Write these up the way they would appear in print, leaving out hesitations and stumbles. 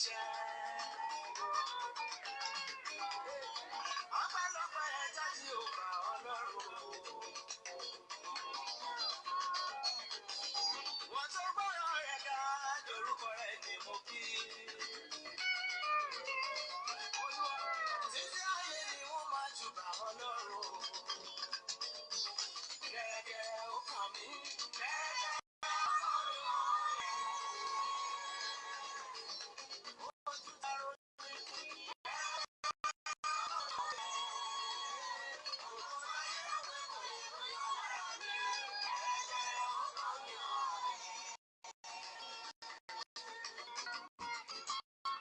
Ṣiṣẹ́. Ọpẹ́lọpẹ́ ẹja tí ó bá Ọlọ́run. Wọ́n tó gbọ́rọ̀ rẹ̀ ga lórúkọ rẹ̀ ni mo kí. Olúwa, títí ayé ni wọ́n máa júbà Ọlọ́run. Gẹ́gẹ́ ó kàn mí. Gẹ́gẹ́ ó kàn mí. Ojú taro mi.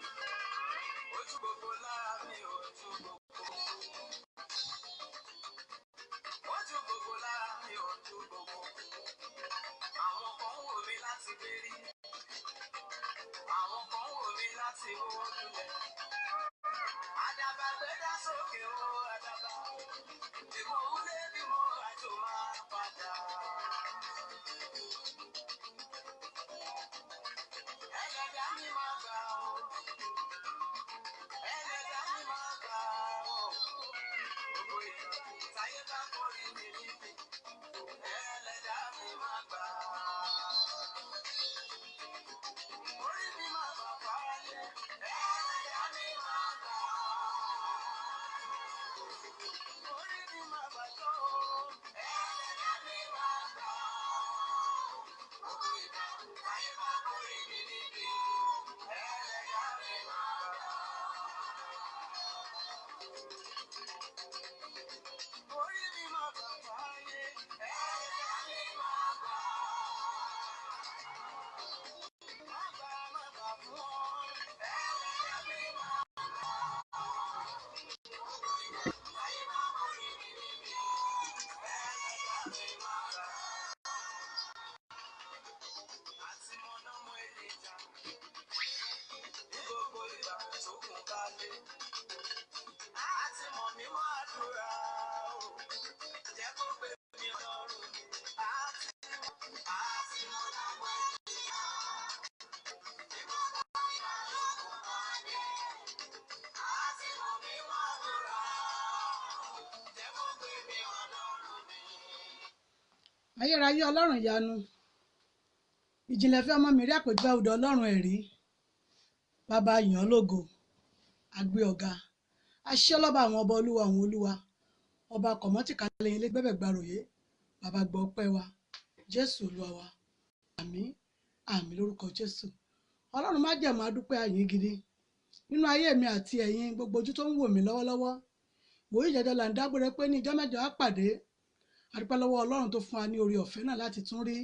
Ojú gbogbo lára mi, ojú gbogbo. Ojú gbogbo lára mi, ojú gbogbo. Àwọn kan wò mí láti gbérí. Àwọn kan wò mí láti wó lulẹ̀. Àdàbà gbéra sókè o, àdàbà. Bí mo wúlé bí mo àjò máa padà. Ẹlẹ́dàá mi máa gbà o. Ẹlẹ́dàá mi máa gbà o. Gbogbo ìgbà táyé bá kórè mi níbi. Ẹlẹ́dàá mi máa gbà. Orí mi máa bà fáyé. Ẹlẹ́dàá mi máa gbà. Orí mi máa bà tó. Ẹlẹ́dàá mi máa gbà. Gbogbo ìgbà táyé bá kórè mi níbi. Ẹlẹ́dàá mi máa gbà. Orí mi máa bà fáyé. Ẹlẹ́dàá mi máa gbà. Má gbà, má gbà fún ọ. Ẹlẹ́dàá mi máa gbà. Táyé bá kórè mi níbi. Ẹlẹ́dàá mi máa gbà. Àti mọ̀nà mọ Èlíjà. Ní gbogbo ìgbà tó kún bá dé. Àti mọ̀ mí mọ́ àdúrà o. Jẹ́ kó gbé mi lọ́rùn mi. Àti mọ̀nà mọ Èlíjà. Ní gbogbo ìgbà tó kún bá dé. Àti mọ̀ mí mọ́ àdúrà o. Jẹ́ kó gbé mi ọlọ́run mi. Ayérayé Ọlọ́run ìyanu, ìjìnlẹ̀ fẹ́ ọmọ mi rí àpèjúbà odò Ọlọ́run ẹ̀rí. Bàbá yàn án lógo, àgbé ọ̀gá, aṣẹ́ ọlọ́ba àwọn ọba, olúwa àwọn olúwa, ọba kọ̀mọ́tì kalẹ̀ ilé gbẹ́bẹ̀ gbàròyé. Bàbá, gbọ́ ọpẹ́ wa, Jésù Olúwa wa. Àmín, àmín lórúkọ Jésù. Ọlọ́run májẹ̀mú, adúpẹ́ àyín gidi nínú ayé mi àti ẹ̀yin, gbogbo ojú tó ń wò mí lọ́wọ́lọ́wọ́. Wòye ìjẹjọ là ń dágbére pé ní ìjọ 8 á pàdé. Adúpẹ́ lọ́wọ́ Ọlọ́run tó fún wa ní oore ọ̀fẹ́ náà láti tún rí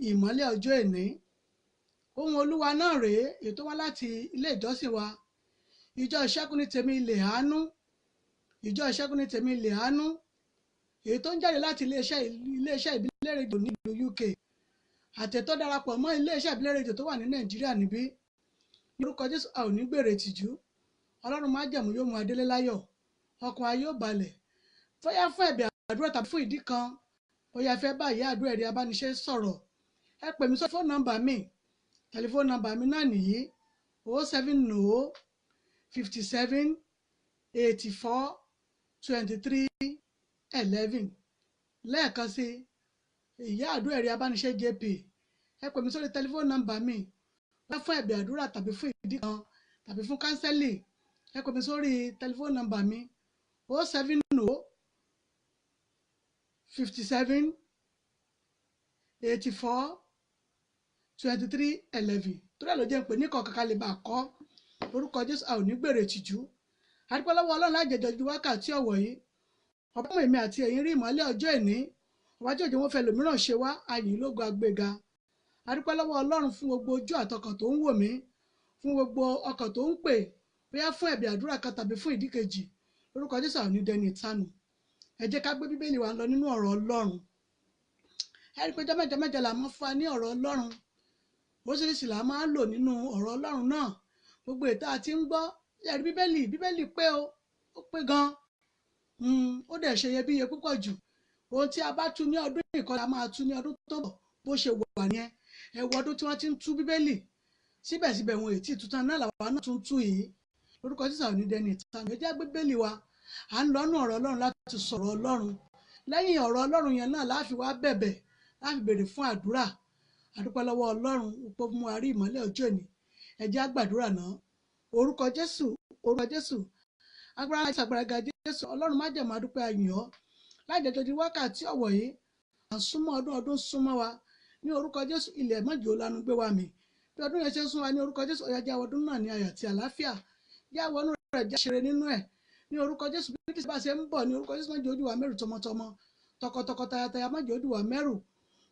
ìmọ́lẹ̀ ọjọ́ èní. Ohun Olúwa náà rèé, èyí tó wá láti ilé ìjọsìn wa, Ìjọ Ìṣẹ́gun ní Tèmi Ilẹ̀ Àánú, Ìjọ Ìṣẹ́gun ní Tèmi Ilẹ̀ Àánú, èyí tó ń jáde láti iléeṣẹ́ ìbílẹ̀ rédíò nílùú UK, àtẹ̀tọ́ darapọ̀ mọ́ iléeṣẹ́ ìbílẹ̀ rédíò tó wà ní Nàìjíríà níbí. Ní orúkọ Jésù, a ò ní gbèrè tìjú. Ọlọ́run májẹ̀mú yóò mú adélé láyọ̀, ọkàn ayé ò balẹ̀. Fọyá fún ẹ̀bẹ̀ àdúrà tàbí fún ìdí kan, bóyá ẹ fẹ́ bá ìyá àdúrà ẹ̀rí abániṣe sọ̀rọ̀, ẹ pè mí sórí fóònù nọ́mbà mi. Tẹlifóònù nọ́mbà mi náà nìyí: 070 57 84 23 11. Lẹ́ẹ̀kan sí, ìyá àdúrà ẹ̀rí abániṣe JP, ẹ pè mí sórí tẹlifóònù nọ́mbà mi. Bóyá fún ẹ̀bẹ̀ àdúrà tàbí fún ìdí kan tàbí fún kánsẹ́lì, ẹ pè mí sórí tẹlifóònù nọ́mbà mi: 070 57 84 23 11. Torí ẹ̀ ló jẹ́ ń pè ní kọ̀ọ̀kan ká lè bá a kọ́. Orúkọ Jésù, a ò ní gbèrè tìjú. Adúpẹ́ lọ́wọ́ Ọlọ́run lájẹjọ ju wákàtí ọ̀wọ̀ yìí. Ọba mọ̀ èmi àti ẹ̀yin rí ìmọ́lẹ̀ ọjọ́ ìní. Ọba tí òjò wọn fẹ́ lòmíràn ṣe wá, ayìn lógo, agbéga. Adúpẹ́ lọ́wọ́ Ọlọ́run fún gbogbo ojú àtọkàn tó ń wò mí, fún gbogbo ọkàn tó ń pè, bóyá fún ẹ̀bẹ̀ àdúrà kan tàbí fún ìdí kejì. Lórúkọ Jésù, àwọn onídẹni ìtanù. Ẹ jẹ́ ká gbé Bíbélì wa lọ nínú ọ̀rọ̀ Ọlọ́run. Ẹ rí i pé jọ́ mẹ́jọ mẹ́jọ là máa fún wa ní ọ̀rọ̀ Ọlọ́run. Oríṣiríṣi là máa ń lò nínú ọ̀rọ̀ Ọlọ́run náà. Gbogbo ètò àti ń gbọ́, ẹ rí Bíbélì, Bíbélì pé o, ó pé gan. Ó dẹ̀ ṣe iyebíye púpọ̀ jù. Ohun tí a bá tú ní ọdún yìí kọ́ la máa tú ní ọdún tó bọ̀, bó ṣe wà nìyẹn. Ẹ wo ọdún tí wọ́n ti ń tú Bíbélì. Síbẹ̀síbẹ̀ wọn ètí tuntun náà làwa náà tún tú yìí. Lórúkọ Jésù àwọn onídẹ́ni ìtàn. Ẹ jẹ́ gbé Bíbélì wa. À ń lọ́nù ọ̀rọ̀ Ọlọ́run láti sọ̀rọ̀ Ọlọ́run. Lẹ́yìn ọ̀rọ̀ Ọlọ́run yẹn náà láfi wá bẹ̀bẹ̀, láfi béèrè fún àdúrà. Àdúpẹ́ lọ́wọ́ Ọlọ́run pé ó mú wa rí ìmọ́lẹ̀ ọjọ́ òní. Ẹ jẹ́ á gbàdúrà náà. Orúkọ Jésù, orúkọ Jésù. Agbára láti agbára ga Jésù. Ọlọ́run májẹ̀mú adúpẹ́ ayìn ọ́. Láìjẹ́jọ́ di wákàtí ọ̀wọ̀ yìí, à ń súnmọ́ ọdún, ọdún súnmọ́ wa. Ní orúkọ Jésù, ilẹ̀ mọ́jì ó lanu gbé wa mì. Bí ọdún yẹn ṣe ń sún wa ní orúkọ Jésù, ó yá jẹ́ ọdún náà ní ayọ̀ àti àlàáfíà. Jẹ́ àwọn ọdún rẹ̀ jẹ́ ṣeré nínú ẹ̀. Ní orúkọ Jésù, bí kìí bá ṣe ń bọ̀ ní orúkọ Jésù, má jẹ́ ojú wa mẹ́rù tọmọtọmọ. Tọkọtọkọ tayataya má jẹ́ ojú wa mẹ́rù.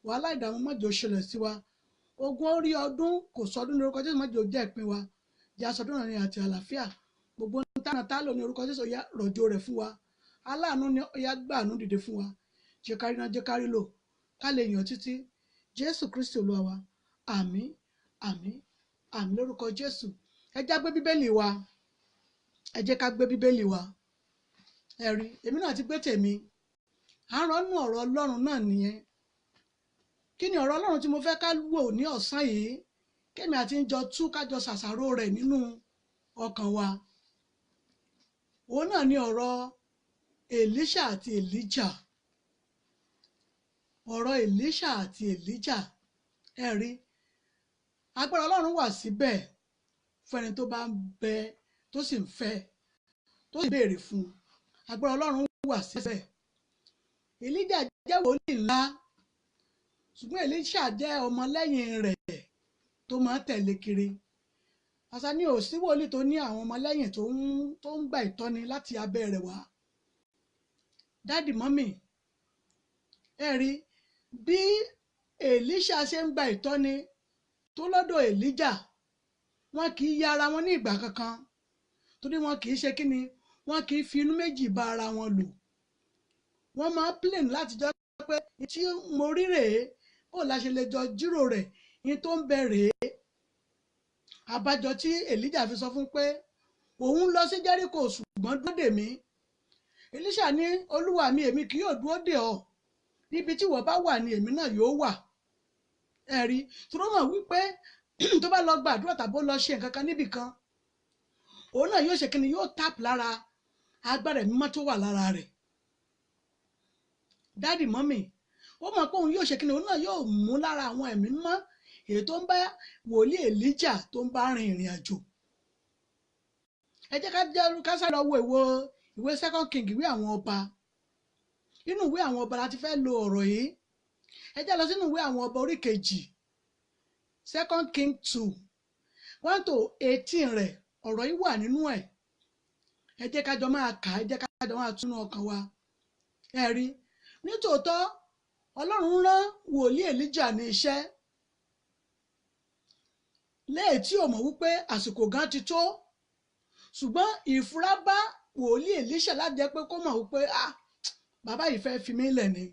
Wàhálà ìdààmú má jẹ́ ó ṣẹlẹ̀ sí wa. Ogun orí ọdún kò sọdún ní orúkọ Jésù, má jẹ́ ó jẹ́ ìpín wa. Jẹ́ aṣọdún náà ní àti àlàáfíà. Gbogbo ń tánà tá lò ní orúkọ Jésù, ó yá rọ̀jò rẹ̀ fún wa. Aláàánú ni ó yá gbàánú dìde fún wa. Jẹ́ kárí náà, jẹ́ kárí lò. Ká lè yàn títí. Jésù Kristi Olúwa wa. Àmín, àmín, àmín lórúkọ Jésù. Ẹ jẹ́ á gbé Bíbélì wa. Ẹ jẹ́ ká gbé Bíbélì wa. Ẹ rí, èmi náà ti gbé tèmi. À ń rọ́nú ọ̀rọ̀ Ọlọ́run náà nìyẹn. Kí ni ọ̀rọ̀ Ọlọ́run tí mo fẹ́ ká wò ní ọ̀sán yìí? Kémi àti ń jọ tú kájọ ṣàṣàrò rẹ̀ nínú ọkàn wa. Òun náà ni ọ̀rọ̀ Èlíṣà àti Èlíjà. Ọ̀rọ̀ Èlíṣà àti Èlíjà. Ẹ rí, agbára Ọlọ́run wà síbẹ̀ fún ẹni tó bá ń bẹ tó sì ń fẹ́ tó sì béèrè fún un. Agbára Ọlọ́run wà síbẹ̀. Èlíjà jẹ́ wòlíì ńlá, ṣùgbọ́n Èlíṣà jẹ́ ọmọlẹ́yìn rẹ̀ tó máa ń tẹ̀lé kiri. Àṣà ni ò sí wòlíì tó ní àwọn ọmọlẹ́yìn tó ń gba ìtọ́ni láti abẹ́ rẹ̀ wá. Dádì mọ́mì, ẹ rí bí Èlíṣà ṣe ń gba ìtọ́ni tó lọ́dọ̀ Èlíjà, wọn kì í ya ara wọn ní ìgbà kankan, torí wọn kì í ṣe kíni, wọn kì í fi inú méjì bá ara wọn lò. Wọ́n máa ń plan láti jọ pé tí mo rí rèé, bó la ṣe lè jọ jíròrò rẹ̀, ní tó ń bẹ rèé. Àbájọ tí Èlíjà fi sọ fún pé òun lọ sí Jẹ́ríkò ṣùgbọ́n dúró dè mí. Èlíṣà ní Olúwa mi, èmi kì yóò dúró dè ọ́. Níbi tí ìwọ bá wà ni èmi náà yóò wà. Ẹ rí, torí ó mọ̀ wípé tó bá lọ gbàdúrà tàbí ó lọ ṣe nǹkan kan níbì kan, òun náà yóò ṣe kíni, yóò tap lára agbára ẹ̀mí mímọ́ tó wà lára rẹ̀. Dádì mọ́mì, ó mọ̀ pé òun yóò ṣe kíni, òun náà yóò mú lára àwọn ẹ̀mí mímọ́ èyí tó ń bá wòlíì Èlíjà tó ń bá rin ìrìn àjò. Ẹ jẹ́ ká sáré lọ wo ìwé Second King, ìwé àwọn ọba. Inú ìwé àwọn ọba la ti fẹ́ lo ọ̀rọ̀ yìí. Ẹ jẹ́ lọ sínú ìwé àwọn ọba orí kejì, Second King 2, 1 to 18 rẹ̀, ọ̀rọ̀ yìí wà nínú ẹ̀. Ẹ jẹ́ ká jọ máa kà á, ẹ jẹ́ ká jọ máa túnú ọkàn wa. Ẹ rí, nítòótọ́ Ọlọ́run rán wòlíì Èlíjà ní iṣẹ́. Léè tí ò mọ̀ wípé àsìkò gan ti tó. Ṣùgbọ́n ìfura bá wòlíì Èlíṣà láti jẹ́ pé kó mọ̀ wípé bàbá yìí fẹ́ fi mí lẹ̀ ni.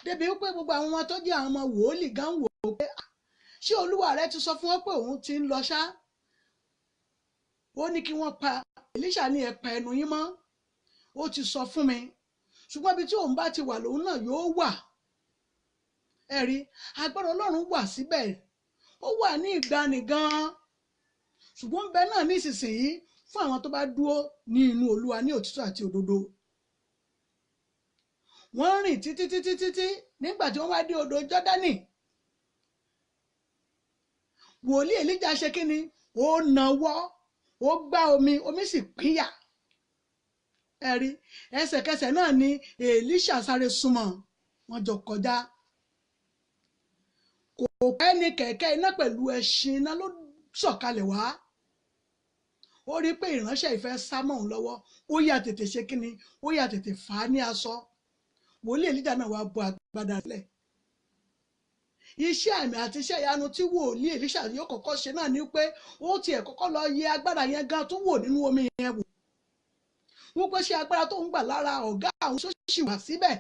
Débi wípé gbogbo àwọn ọmọ tó jẹ́ àwọn ọmọ wòlíì gan wò ó pé ṣé Olúwa rẹ ti sọ fún wọn pé òun ti ń lọ ṣá? Ó ní kí wọ́n pa Èlíṣà ní ẹ pa ẹnu yín mọ́. Ó ti sọ fún mi. Ṣùgbọ́n ibi tí òun bá ti wà lòun náà yóò wà. Ẹ rí, agbára Ọlọ́run wà síbẹ̀. Ó wà ní ìgbàanì gan-an. Ṣùgbọ́n bẹ́ẹ̀ náà nísinsìnyí fún àwọn tó bá dúró ní inú Olúwa ní òtítọ́ àti òdodo. Wọ́n rìn títí títí títí nígbà tí wọ́n wá dé odò Jọ́dánì. Wòlíì Èlíjà ṣe kí ni? Ó nawọ́, ó gbá omi, omi sì pínyà. Ẹ rí, ẹsẹ̀kẹsẹ̀ náà ni Èlíṣà sáré súnmọ́, wọ́n jọ kọjá. Kò pẹ́ ní kẹ̀kẹ́ iná pẹ̀lú ẹṣin iná ló sọ̀kalẹ̀ wá. Ó rí pé ìránṣẹ́ ìfẹ́ sá mọ́ òun lọ́wọ́, ó yà tètè ṣe kí ni? Ó yà tètè fà á ní aṣọ. Wòlíì Èlíjà náà wá bọ́ agbádá sílẹ̀. Iṣẹ́ àmì àti iṣẹ́ ìyanu tí wòlíì Èlíṣà yóò kọ́kọ́ ṣe náà ni pé ó tiẹ̀ kọ́kọ́ lọ yẹ agbára yẹn gan tó wò nínú omi yẹn wò. Wípé ṣé agbára tó ń gbà lára ọ̀gá àwọn tó ṣì wà síbẹ̀.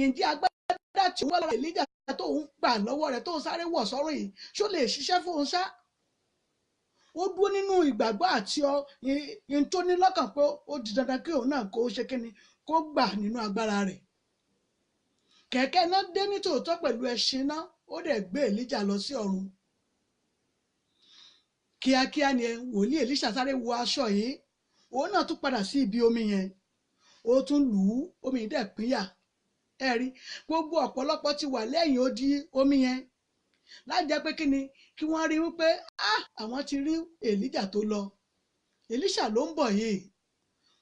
Ǹjẹ́ agbára tí wọ́n lára Èlíjà tó ń gbà lọ́wọ́ rẹ̀ tó ń sáré wọ̀ sọ́rùn yìí ṣó lè ṣiṣẹ́ fún un ṣá? Ó dúró nínú ìgbàgbọ́ àti ohun tó ní lọ́kàn pé ó di dandan kí òun náà kó ṣe kíni kó gbà nínú agbára rẹ̀. Kẹ̀kẹ́ náà dé ní tòótọ́ pẹ̀lú ẹṣin náà, ó dẹ̀ gbé Èlíjà lọ sí ọ̀run. Kíákíá ni wòlíì Èlíṣà sáré wọ aṣọ yìí, òun náà tún padà sí ibi omi yẹn, ó tún lù ú, omi yìí dẹ̀ pínyà. Ẹ rí, gbogbo ọ̀pọ̀lọpọ̀ ti wà lẹ́yìn odi omi yẹn láti jẹ́ pé kí ni kí wọ́n rí wípé àwọn ti rí Èlíjà tó lọ, Èlíṣà ló ń bọ̀ yìí.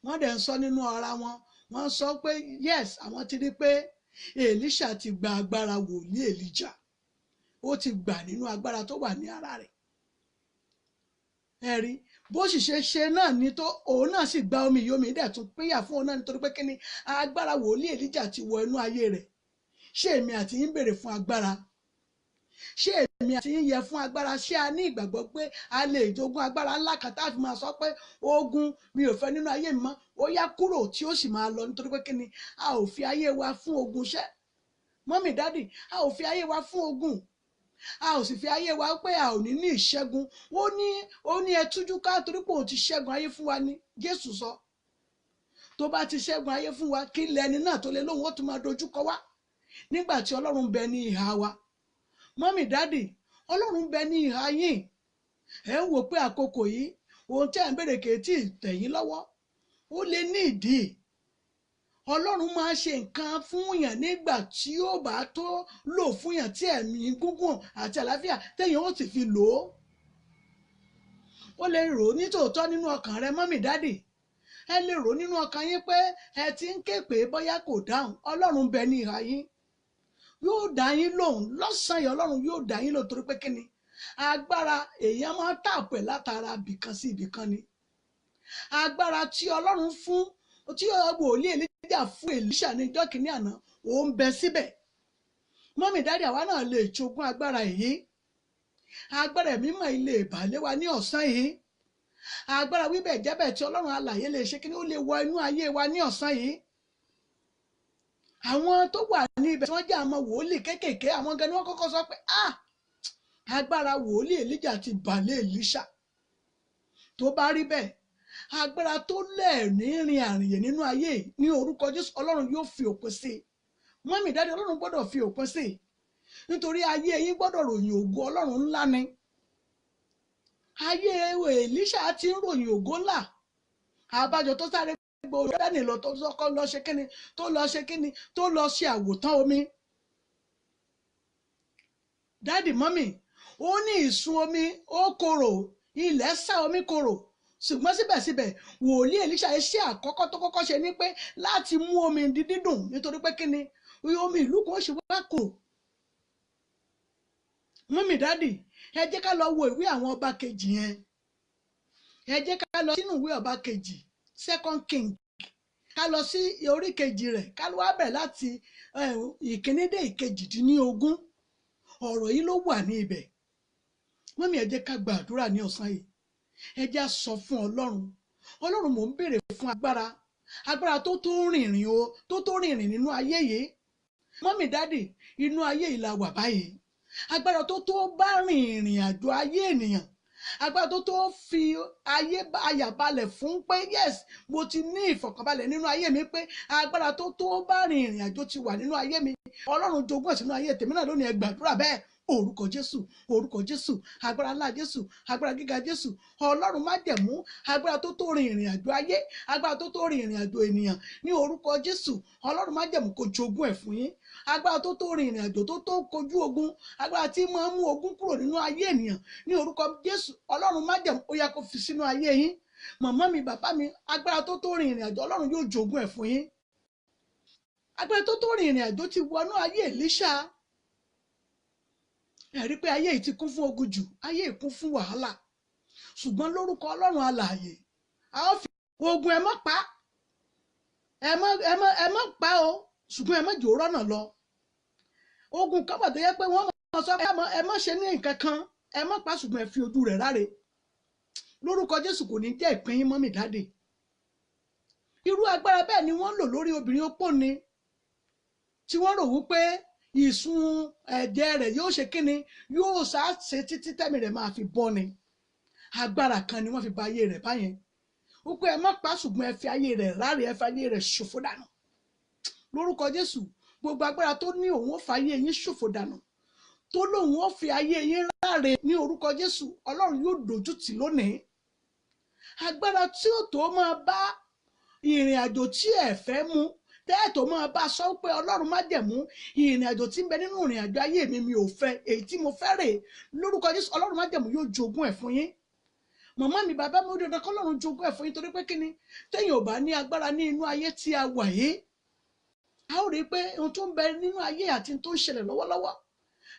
Wọ́n dẹ̀ ń sọ nínú ara wọn, wọ́n sọ pé yes, àwọn ti rí pé Èlíṣà ti gba agbára wòlíì Èlíjà, ó ti gbà nínú agbára tó wà ní ara rẹ̀. Ẹ rí bó sì ṣe ṣe náà ni tó òun náà sì gba omi yìí, omi dẹ̀ tún pínyà fún òun náà nítorí pé kí ni agbára wòlíì Èlíjà ti wọ inú ayé rẹ̀. Ṣé èmi àti yín béèrè fún agbára? Ṣé èmi àti yín yẹ fún agbára? Ṣé a ní ìgbàgbọ́ pé a lè jogún agbára ńlá kan tá a fi máa sọ pé ogun mi ò fẹ́ nínú ayé mi mọ́, ó yá kúrò, tí ó sì máa lọ? Nítorí pé kí ni a ò fi ayé wa fún ogun ṣẹ́. Mọ́mì, dádì, a ò fi ayé wa fún ogun, a ò sì fi ayé wa pé a ò ní ní ìṣẹ́gun. Ó ní ẹ tújú ká, torí pé òun ti ṣẹ́gun ayé fún wa ní Jésù sọ. Tó bá ti ṣẹ́gun ayé fún wa, kí lẹni náà tó lé lóhùn ó tún máa dojú kọ wá nígbà tí Ọlọ́run bẹ ní ìhà wa? Mọ́mì, dádì, Ọlọ́run bẹ ní ìhà yín. Ẹ ń wò pé àkókò yìí, ohun tí ẹ̀ ń béèrè kì í tí ì tẹ̀ yín lọ́wọ́. Ó lè ní ìdí. Ọlọ́run máa ṣe nǹkan fún yàn nígbà tí ó bá tó lò fún yàn, tí ẹ̀mí gígùn àti àlàáfíà téèyàn ó sì fi lò ó. Ó lè rò ó nítòótọ́ nínú ọkàn rẹ, mọ́mì, dádì, ẹ lè rò ó nínú ọkàn yín pé ẹ ti ń ké pé bóyá kò dáhùn. Ọlọ́run bẹ ní ìhà yín, yóò dá yín lóhùn lọ́sàn-án yìí. Ọlọ́run yóò dá yín lóhùn, torí pé kíni agbára èèyàn máa ń tàpẹ̀ látara ibìkan sí ibìkan ni. Agbára tí Ọlọ́run fún, tí wòlíì Èlíjà fún Èlíṣà ní ìjọ́ kìíní àná, ó ń bẹ síbẹ̀. Mọ́mì, dáàdì, àwa náà lè jogún agbára yìí. Agbára ẹ̀mí mọ̀ ilé ìbàlẹ̀ wa ní ọ̀sán yìí. Agbára wíbẹ̀ jẹ́bẹ̀ tí Ọlọ́run alàyè lè ṣe kíni, ó lè wọ inú ayé wa ní ọ̀sán yìí. Àwọn tó wà ní ibẹ̀ tí wọ́n jẹ́ àwọn wòlíì kéékèèké, àwọn gan ni wọ́n kọ́kọ́ sọ pé, "Ah, agbára wòlíì Èlíjà ti bàlẹ̀ Èlíṣà." Tó bá rí bẹ́ẹ̀, agbára tó lẹ́ẹ̀ní rin àrìnyè nínú ayé yìí, ní orúkọ Jésù, Ọlọ́run yóò fi òpin sí i. Mọ́mì, dáadé, Ọlọ́run gbọ́dọ̀ fi òpin sí i, nítorí ayé yín gbọ́dọ̀ ròyìn ògo Ọlọ́run ńlá ni. Ayé Èlíṣà ti ń ròyìn ògo ńlá. Àbájọ tó sáré gbọ́ Jọ́dánì lọ, tó kọ́ lọ ṣe kíni, tó lọ ṣe kíni, tó lọ ṣe àwòtán omi. Dáàdì, mọ́mì, ó ní ìsun omi ó korò, ilẹ̀ sá, omi korò, ṣùgbọ́n síbẹ̀síbẹ̀ wòlíì Èlíṣà, iṣẹ́ àkọ́kọ́ tó kọ́kọ́ ṣe ni pé láti mú omi di dídùn, nítorí pé kíni omi ìlú kan ṣe wá korò. Mọ́mì, dáàdì, ẹ jẹ́ ká lọ wo ìwé àwọn ọba kejì yẹn. Ẹ jẹ́ ká lọ sínú ìwé ọba kejì, Second King, ká lọ sí orí kejì rẹ̀, ká wá bẹ̀rẹ̀ láti 1 dé 18. Ọ̀rọ̀ yìí ló wà ní ibẹ̀. Mọ́mì, ẹ jẹ́ ká gba àdúrà ní ọ̀sán yìí. Ẹ jẹ́ á sọ fún Ọlọ́run: "Ọlọ́run, mò ń béèrè fún agbára, agbára tó tó rìnrìn o, tó tó rìnrìn nínú ayé yìí." Mọ́mì, dádì, inú ayé yìí la wà báyìí. Agbára tó tó bá rìn ìrìn àjò ayé ènìyàn, agbára tó tó fi ayé àyà balẹ̀ fún pé yes, mo ti ní ìfọ̀kànbalẹ̀ nínú ayé mi, pé agbára tó tó bá rìn ìrìn àjò ti wà nínú ayé mi. Ọlọ́run, jogún ẹ̀ sínú ayé tèmi náà lónìí. Ẹ gbàdúrà bẹ́ẹ̀. Orúkọ Jésù, orúkọ Jésù, agbára ńlá Jésù, agbára gíga Jésù, Ọlọ́run májẹ̀mú, agbára tó tó rin ìrìn àjò ayé, agbára tó tó rin ìrìn àjò ènìyàn, ní orúkọ Jésù, Ọlọ́run májẹ̀mú kó jogún ẹ̀ fún yín. Agbára tó tó rin ìrìn àjò, tó tó kojú ogun, agbára tí máa ń mú ogun kúrò nínú ayé ènìyàn, ní orúkọ Jésù, Ọlọ́run májẹ̀mú, ó yá, kó fi sínú ayé yín. Màmá mi, bàbá mi, agbára tó tó rin ìrìn àjò, Ọlọ́run yóò jogún ẹ̀ fún yín. Agbára tó tó rin ìrìn àjò ti wọnú ayé Èlíṣà. Ẹ rí pé ayé yìí ti kún fún ogun jù, ayé yìí kún fún wàhálà, ṣùgbọ́n lórúkọ Ọlọ́run alààyè, a ó fi ogun, ẹ má pa, ẹ má pa o, ṣùgbọ́n ẹ má jò rọ́nà lọ. Ogun kan wà tó yẹ pé wọ́n máa sọ pé ẹ má ṣe ní nǹkan kan, ẹ má pa, ṣùgbọ́n ẹ fi ojú rẹ̀ ráre. Lórúkọ Jésù, kò ní jẹ́ ìpín yín. Mọ́mì, dáàdì, irú agbára bẹ́ẹ̀ ni wọ́n ń lò lórí obìnrin opó ni, tí wọ́n rò wípé ìsun ẹ̀jẹ̀ rẹ̀ yóò ṣe kíni, yóò ṣàṣe títí tẹ́mi rẹ̀ máa fi bọ́ ni. Agbára kan ni wọ́n fi ba ayé rẹ̀ báyẹn, wípé ẹ má pa, ṣùgbọ́n ẹ fi ayé rẹ̀ ráre, ẹ fi ayé rẹ̀ ṣòfò dànù. Lórúkọ Jésù, gbogbo agbára tó ní òun ó fa ayé yín ṣòfò dànù, tó lóun ó fi ayé yín láre ní orúkọ Jésù, Ọlọ́run yóò dojú tì lónìí. Agbára tí ó tó máa bá ìrìn àjò tí ẹ fẹ́ mú, tẹ́ẹ̀tọ́ máa bá sọ pé Ọlọ́run májẹ̀mú, ìrìn àjò tí ń bẹ nínú ìrìn àjò ayé mi mi ò fẹ́, èyí tí mo fẹ́ rè lórúkọ Jésù, Ọlọ́run májẹ̀mú yóò jogún ẹ̀ fún yín. Màmá mi, bàbá mi, ó dandan kọ́lọ́run jogún ẹ̀ fún yín, torí pé kíni, téèyàn ò bá ní agbára ní inú ayé tí a wà yìí, a ó rí i pé ohun tó ń bẹ nínú ayé àti ohun tó ń ṣẹlẹ̀ lọ́wọ́lọ́wọ́,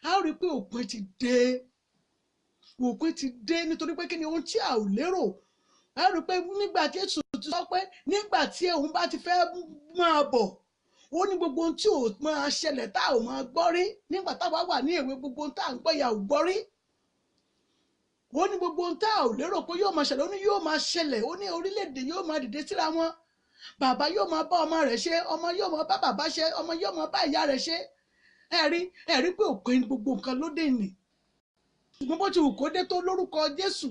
a ó rí i pé òpin ti dé, òpin ti dé, nítorí pé kíni, ohun tí a ò lérò. A ó rí i pé nígbà tí Jésù ti sọ pé nígbà tí òun bá ti fẹ́ máa bọ̀, ó ní gbogbo ohun tí ò máa ṣẹlẹ̀ tá ò máa gbọ́ rí nígbà táwa wà ní èwe, gbogbo ohun tá à ń gbọ́ ya ò gbọ́ rí. Ó ní gbogbo ohun tá ò lérò pé yóò máa ṣẹlẹ̀, ó ní yóò máa ṣẹlẹ̀. Ó ní orílẹ̀-èdè yóò máa dìde síra wọn, bàbá yóò máa bá ọmọ rẹ̀ ṣe, ọmọ yóò máa bá bàbá ṣe, ọmọ yóò máa bá ìyá rẹ̀ ṣe. Ẹ rí pé òpin gbogbo nǹkan ló dé nì. Ṣùgbọ́n bó ti wù kó dé tó, lórúkọ Jésù,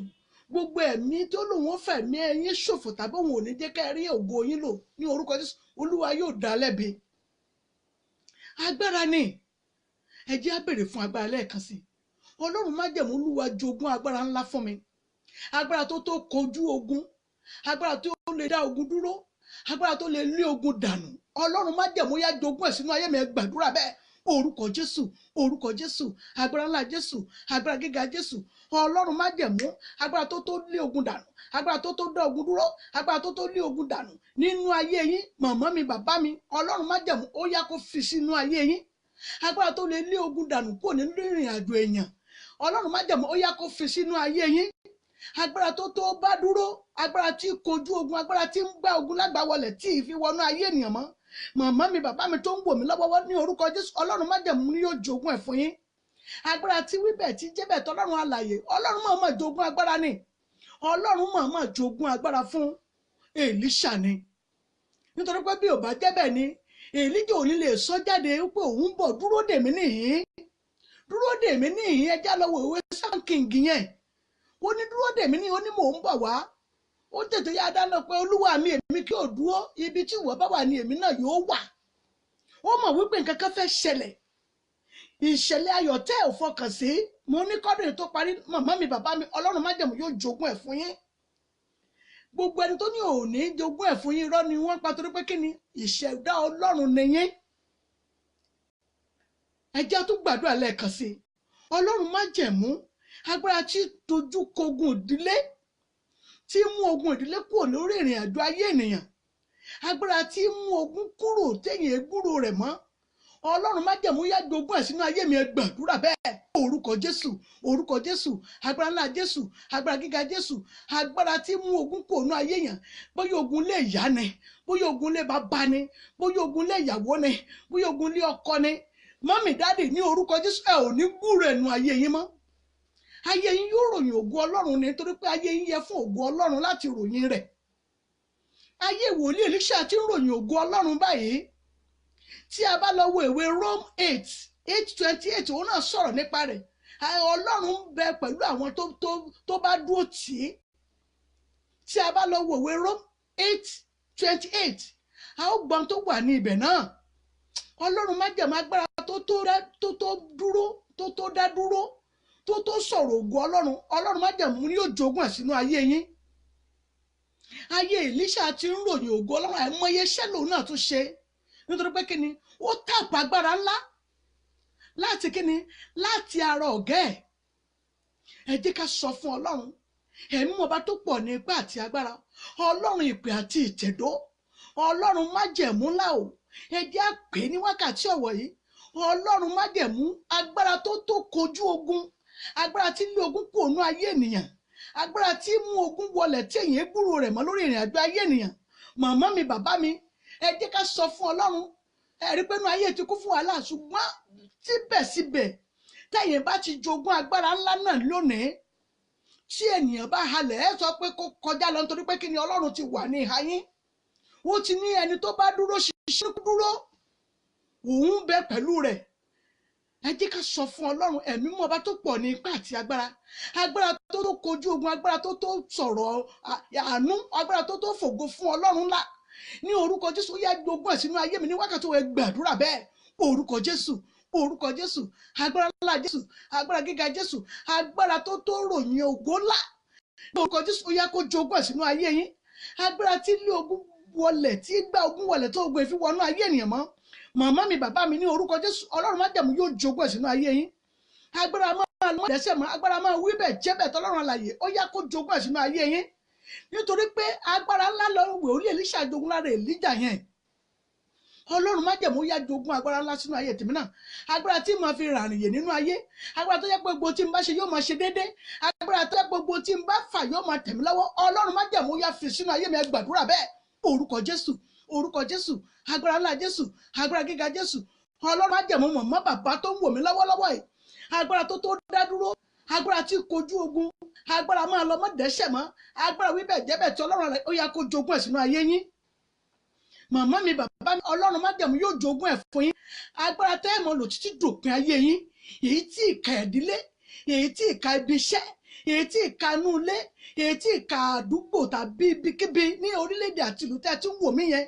gbogbo ẹ̀mí tó lòun ó fẹ̀mí ẹ̀yin ṣòfò tàbí òun ò ní jẹ́ ká ẹ rí ògo yín lò ní orúkọ Jésù, Olúwa yóò dá lẹ́bi. Agbára ni, ẹ jẹ́ á béèrè fún agbára lẹ́ẹ̀kan sí i. Ọlọ́run májẹ̀mú, Olúwa jogún agbára ńlá fún mi, agbára tó tó kojú ogun, agbára tó lè dá ogun dúró, agbára tó lè lé ogun dànù. Ọlọ́run májẹ̀mú yá jogún ẹ̀ sínú ayé mi, ẹ gbàdúrà bẹ́ẹ̀. Orúkọ Jésù, orúkọ Jésù, agbára ńlá Jésù, agbára gíga Jésù, Ọlọ́run májẹ̀mú, agbára tó tó lé ogun dànù, agbára tó tó dá ogun dúró, agbára tó tó lé ogun dànù nínú ayé yín, màmá mi, bàbá mi, Ọlọ́run májẹ̀mú ó yá kó fi sínú ayé yín. Agbára tó lè lé ogun dànù kúrò nínú ìrìn àjò èèyàn, Ọlọ́run májẹ̀mú ó yá kó fi sínú ayé yín. Agbára tó tó bá dúró, agbára tí kojú ogun, agbára tí ń gbá ogun lágbàwọlẹ̀ tí ì fi wọnú ayé ènìyàn mọ́. Màmá mi, bàbá mi tó ń wò mí lọ́wọ́wọ́ ní orúkọ Jésù, Ọlọ́run májẹ̀mú ni yóò jogún ẹ̀ fún yín. Agbára tí wíbẹ̀ tí jẹ́bẹ̀ tọ́lọ́run alààyè, Ọlọ́run máa máa jogún agbára ni. Ọlọ́run máa máa jogún agbára fún Èlíṣà ni. Nítorí pé bí ò bá jẹ́bẹ̀ ni, Èlíjà ò ní lè sọ jáde pé òun ń bọ̀, dúró dè mí níhìn-ín, dúró dè mí níhìn-ín. Ẹjá lọ wo ìwé Sáǹkìngì yẹn. Ó ní dúró dè mí níhìn, ó ní mò ń bọ̀ wá. Ó tètè yá dáná pé Olúwa mi, èmi kí ò dúró, ibi tí ìwọ bá wà ni èmi náà yóò wà. Ó mọ̀ wípé nǹkan kan fẹ́ ṣẹlẹ̀, ìṣẹ̀lẹ̀ ayọ̀ tẹ́ ò fọkàn sí. Mo ní kọ́dún tó parí, màmá mi, bàbá mi, Ọlọ́run májẹ̀mú yóò jogún ẹ̀ fún yín. Gbogbo ẹni tó ní òní jogún ẹ̀ fún yín, irọ́ ni wọ́n pa, torí pé kí ni, ìṣẹ̀dá Ọlọ́run ni yín. Ẹ jẹ́ á tún gbàdúrà lẹ́ẹ̀kan sí i. Ọlọ́run májẹ̀mú, agbára tí dojú kogun ìdílé, tí mú ogun ìdílé kúrò lórí ìrìn àjò ayé ènìyàn, agbára tí mú ogun kúrò téèyàn gbúrò rẹ̀ mọ́, Ọlọ́run májẹ̀mú yá jogún ẹ̀ sínú ayé mi, ẹ gbàdúrà bẹ́ẹ̀. Orúkọ Jésù, orúkọ Jésù, agbára ńlá Jésù, agbára gíga Jésù, agbára tí mú ogun kúrò nínú ayé yẹn, bóyá ogun lé ìyá ni, bóyá ogun lé bàbá ni, bóyá ogun lé ìyàwó ni, bóyá ogun lé ọkọ ni. Mọ́mì, dáàdì, ní orúkọ Jésù, ẹ ò ní gbúrò ẹnu ayé yín mọ́. Ayé yín yóò ròyìn ògo Ọlọ́run ni, nítorí pé ayé yín yẹ fún ògo Ọlọ́run láti ròyìn rẹ̀. Ayé wòlíì Èlíṣà ti ń ròyìn ògo Ọlọ́run báyìí. Tí a bá lọ wo ìwé Rome 8:28, òun náà sọ̀rọ̀ nípa rẹ̀. Ọlọ́run ń bẹ pẹ̀lú àwọn tó bá dúró tì í. Tí a bá lọ wo ìwé Rome 8:28, a ó gbọ́n tó wà ní ibẹ̀ náà. Ọlọ́run májẹ̀mú, agbára tó tó dúró, tó dá dúró, tó sọ̀rọ̀ ògo Ọlọ́run, Ọlọ́run májẹ̀mú ni yóò jogún ẹ̀ sínú ayé yín. Ayé Èlíṣà ti ń ròyìn ògo Ọlọ́run, àìmọye iṣẹ́ lòun náà tún ṣe, nítorí pé kíni, ó tàpá agbára ńlá láti kíni, láti ara ọ̀gá ẹ̀. Ẹ jẹ́ ká sọ fún Ọlọ́run, ẹ̀mí ọba tó pọ̀ ní ipá àti agbára, Ọlọ́run ìpè àti ìtẹ̀dó, Ọlọ́run májẹ̀mú ńlá o, ẹ jẹ́ á pè ní wákàtí ọ̀wọ̀ yìí. Ọlọ́run májẹ̀mú, agbára tó tó kojú ogun, agbára tí lé ogun kúrò nú ayé ènìyàn, agbára tí mú ogun wọlẹ̀ tí èyàn gbúrò rẹ̀ mọ́ lórí ìrìn àjò ayé ènìyàn. Màmá mi, bàbá mi, ẹ jẹ́ ká sọ fún Ọlọ́run. Ẹ rí pé inú ayé ti kún fún wàhálà, ṣùgbọ́n síbẹ̀síbẹ̀ tẹ̀yìn bá ti jogún agbára ńlá náà lónìí, tí ènìyàn bá halẹ̀, ẹ sọ pé kó kọjá lọ, nítorí pé kí ni, Ọlọ́run ti wà ní ìhà yín. Ó ti ní ẹni tó bá dúró ṣiṣẹ́ dúró, òun bẹ pẹ̀lú rẹ̀. Ẹ jẹ́ ká sọ fún Ọlọ́run, ẹ̀mí mọ́ ọba tó pọ̀ ní ipá àti agbára, agbára tó tó kojú ogun, agbára tó tó sọ̀rọ̀ àánú, agbára tó tó fògo fún Ọlọ́run ńlá ní orúkọ Jésù, ó yá jogún ẹ̀ sínú ayé mi ní wákàtí. Ẹ gbàdúrà bẹ́ẹ̀. Orúkọ Jésù, Orúkọ Jésù, agbára ńlá Jésù, agbára gíga Jésù, agbára tó tó ròyìn ògo ńlá. Orúkọ Jésù, ó yá kó jogún ẹ̀ sínú ayé yín. Agbára tí ilé ogun wọlẹ̀, tí gbá ogun wọlẹ̀ tó ogun èéfín wọnú ayé ènìyàn mọ́. Màmá mi, bàbá mi, ní orúkọ Jésù, Ọlọ́run májẹ̀mú yóò jogún ẹ̀ sínú ayé yín. Agbára máa lọ dẹ́sẹ̀ mọ́, agbára máa wí bẹ́ẹ̀ jẹ́ bẹ́ẹ̀ tọ́lọ́run alààyè, ó yá kó jogún ẹ̀ sínú ayé yín. Nítorí pé agbára ńlá lọ wòlíì Èlíṣà jogún lára Èlíjà yẹn. Ọlọ́run májẹ̀mú yá jogún agbára ńlá sínú ayé tèmi náà. Agbára tí màá fi ràrìn yè nínú ayé, agbára tó jẹ́ pé gbogbo tí n bá ṣe yóò máa ṣe déédé, agbára tó jẹ́ pé gbogbo tí n bá fà yóò máa tẹ̀mí lọ́wọ́. Ọlọ́run májẹ̀mú yá fi sínú ayé mi. Ẹ gbàdúrà bẹ́ẹ̀. Orúkọ Jésù, orúkọ Jésù, agbára ńlá Jésù, agbára gíga Jésù. Ọlọ́run májẹ̀mú, mọ̀mọ́ bàbá tó ń wò mí lọ́wọ́lọ́wọ́ yìí, agbára tó tó dá dúró, agbára tí kojú ogun, agbára máa lọ mọ́ dẹ́ṣẹ̀ mọ́, agbára wíbẹ̀ jẹ́bẹ̀ tí Ọlọ́run rẹ̀ ó yá kó jogún ẹ̀ sínú ayé yín. Màmá mi, bàbá mi, Ọlọ́run májẹ̀mú yóò jogún ẹ̀ fún yín. Agbára tẹ́ ẹ̀ mọ́ lò títí dòpin ayé yín, èyí tí ìka ìdílé, èyí tí ìka ibi iṣẹ́, èyí tí ìka inú ilé, èyí tí ìka àdúgbò tàbí ibikíbi ní orílẹ̀-èdè àti ìlú tẹ́ ẹ ti ń wò mí yẹn,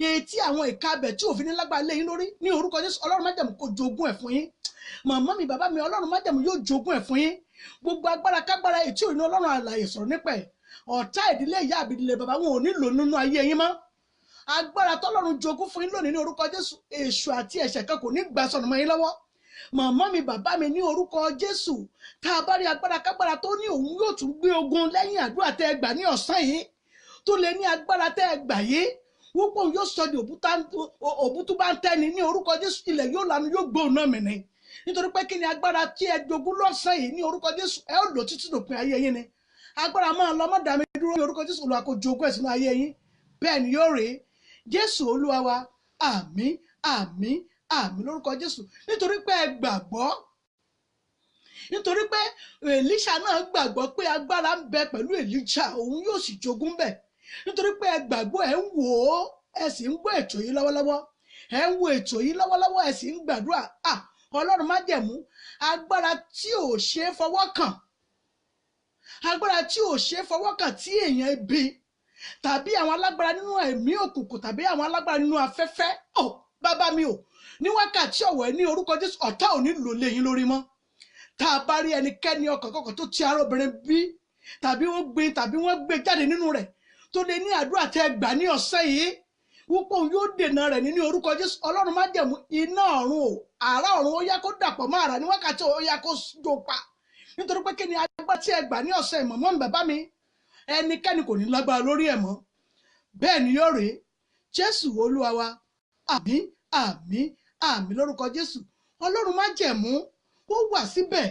èyí tí àwọn ìka abẹ tí òfin ní lágbára lé yín lórí, ní orúkọ Jésù, Ọlọ́run májẹ̀mú kó jogún ẹ̀ fún yín. Màmá mi, bàbá mi, Ọlọ́run májẹ̀mú yóò jogún ẹ̀ fún yín. Gbogbo agbára kágbára èyí tí òní Ọlọ́run alààyè sọ̀rọ̀ nípa ẹ̀, ọ̀tá ìdílé ìyá àbídílé bàbá wọn ò ní lò nínú ayé yín mọ́. Agbára tọ́lọ́run jogún fún yín lónìí ní orúkọ Jésù, èṣù àti ẹ̀ṣẹ̀ kan kò ní gbà sọnù mọ́ yín lọ́wọ́. Màmá mi, bàbá mi, ní orúkọ Jésù, tá a bá rí agbára kágbára tó ní òun yóò tún gbé ogun lẹ́yìn àdúrà tẹ́ ẹ gbà ní ọ̀sán yìí, tó lè ní agbára tẹ́ ẹ gbà yìí wípé òun yóò sọ di òbútú bá ń tẹ́ni, ní orúkọ Jésù, ilẹ̀ yóò lanu yóò gbóhùn náà mì ní. Nítorí pé kí ni agbára tí ẹ jogún lọ́sàn yìí ní orúkọ Jésù, ẹ ó lò títí dòpin ayé yín ni. Agbára máa lọ mọ́ dàmí dúró ní orúkọ Jésù, Olúwa kó jogún ẹ̀ sínú ayé yín. Bẹ́ẹ̀ ni yóò rèé. Jésù Olúwa wa, àmín, àmín, àmín lórúkọ Jésù. Nítorí pé ẹ gbàgbọ́, nítorí pé Èlíṣà náà gbàgbọ́ pé agbára ń bẹ pẹ̀lú Èlíjà, òun yóò sì jogún bẹ̀. Nítorí pé ẹ gbàgbọ́, ẹ ń wò ó, ẹ sì ń gbọ́ ètò yìí lọ́wọ́lọ́wọ́, ẹ ń wo ètò yìí lọ́wọ́lọ́wọ́, ẹ sì ń gbàdúrà. Ọlọ́run májẹ̀mú, agbára tí ò ṣe é fọwọ́ kàn, agbára tí ò ṣe é fọwọ́ kàn tí èèyàn ibi tàbí àwọn alágbára nínú ẹ̀mí òkùnkùn tàbí àwọn alágbára nínú afẹ́fẹ́, ò bàbá mi ò ní wákàtí ọ̀wọ̀ ní orúkọ Jésù, ọ̀tá ò ní lò lé yín lórí mọ́. Tá a bá rí ẹnikẹ́ni ọkàn kọ̀ọ̀kan tó ti ara obìnrin bí tàbí ó gbin tàbí wọ́n gbé jáde nínú rẹ̀ tó lè ní àdúrà tẹ́ gbà ní ọ̀sán yìí wípé òun yóò dènà rẹ̀ nínú orúkọ Jésù, Ọlọ́run májẹ̀mú, iná ọ̀run o, àrá ọ̀run ó yá kó dàpọ̀ mọ́ àrá ní wákàtí ó yá kó jó pa. Nítorí pé kí ni agbára tí ẹ gbà ní ọ̀sán yìí, mọ̀mọ́ mi, bàbá mi, ẹnikẹ́ni kò ní lágbára lórí ẹ̀ mọ́. Bẹ́ẹ̀ ni yóò rèé. Jésù Olúwa wa, àmín, àmín, àmín lórúkọ Jésù. Ọlọ́run májẹ̀mú ó wà síbẹ̀,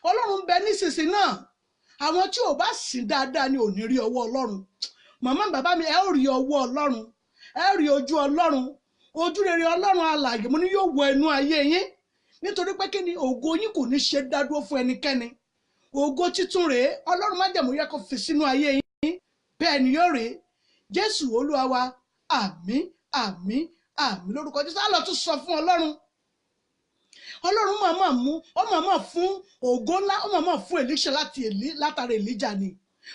Ọlọ́run ń bẹ nísinsìnyí náà. Àwọn tí ò bá sìn dáadáa ni ò ní rí ọwọ́ Ọlọ́run. Màmá bàbá mi, ẹ ó rí ọwọ́ Ọlọ́run, ẹ rí ojú Ọlọ́run, ojú rere Ọlọ́run alààyè mo ní yóò wọ inú ayé yín. Nítorí pé kí ni ògo yín kò ní ṣe dádúró fún ẹnikẹ́ni. Ògo títún rèé, Ọlọ́run májẹ̀mú yẹ kó fi sínú ayé yín. Bẹ́ẹ̀ ni yóò rèé. Jésù Olúwa wa, àmín, àmín, àmín lórúkọ Jésù. Á lọ tún sọ fún Ọlọ́run. Ọlọ́run máa mú, ó máa fún ògo ńlá, ó máa fún Èlíṣà látara Èlíjà ni.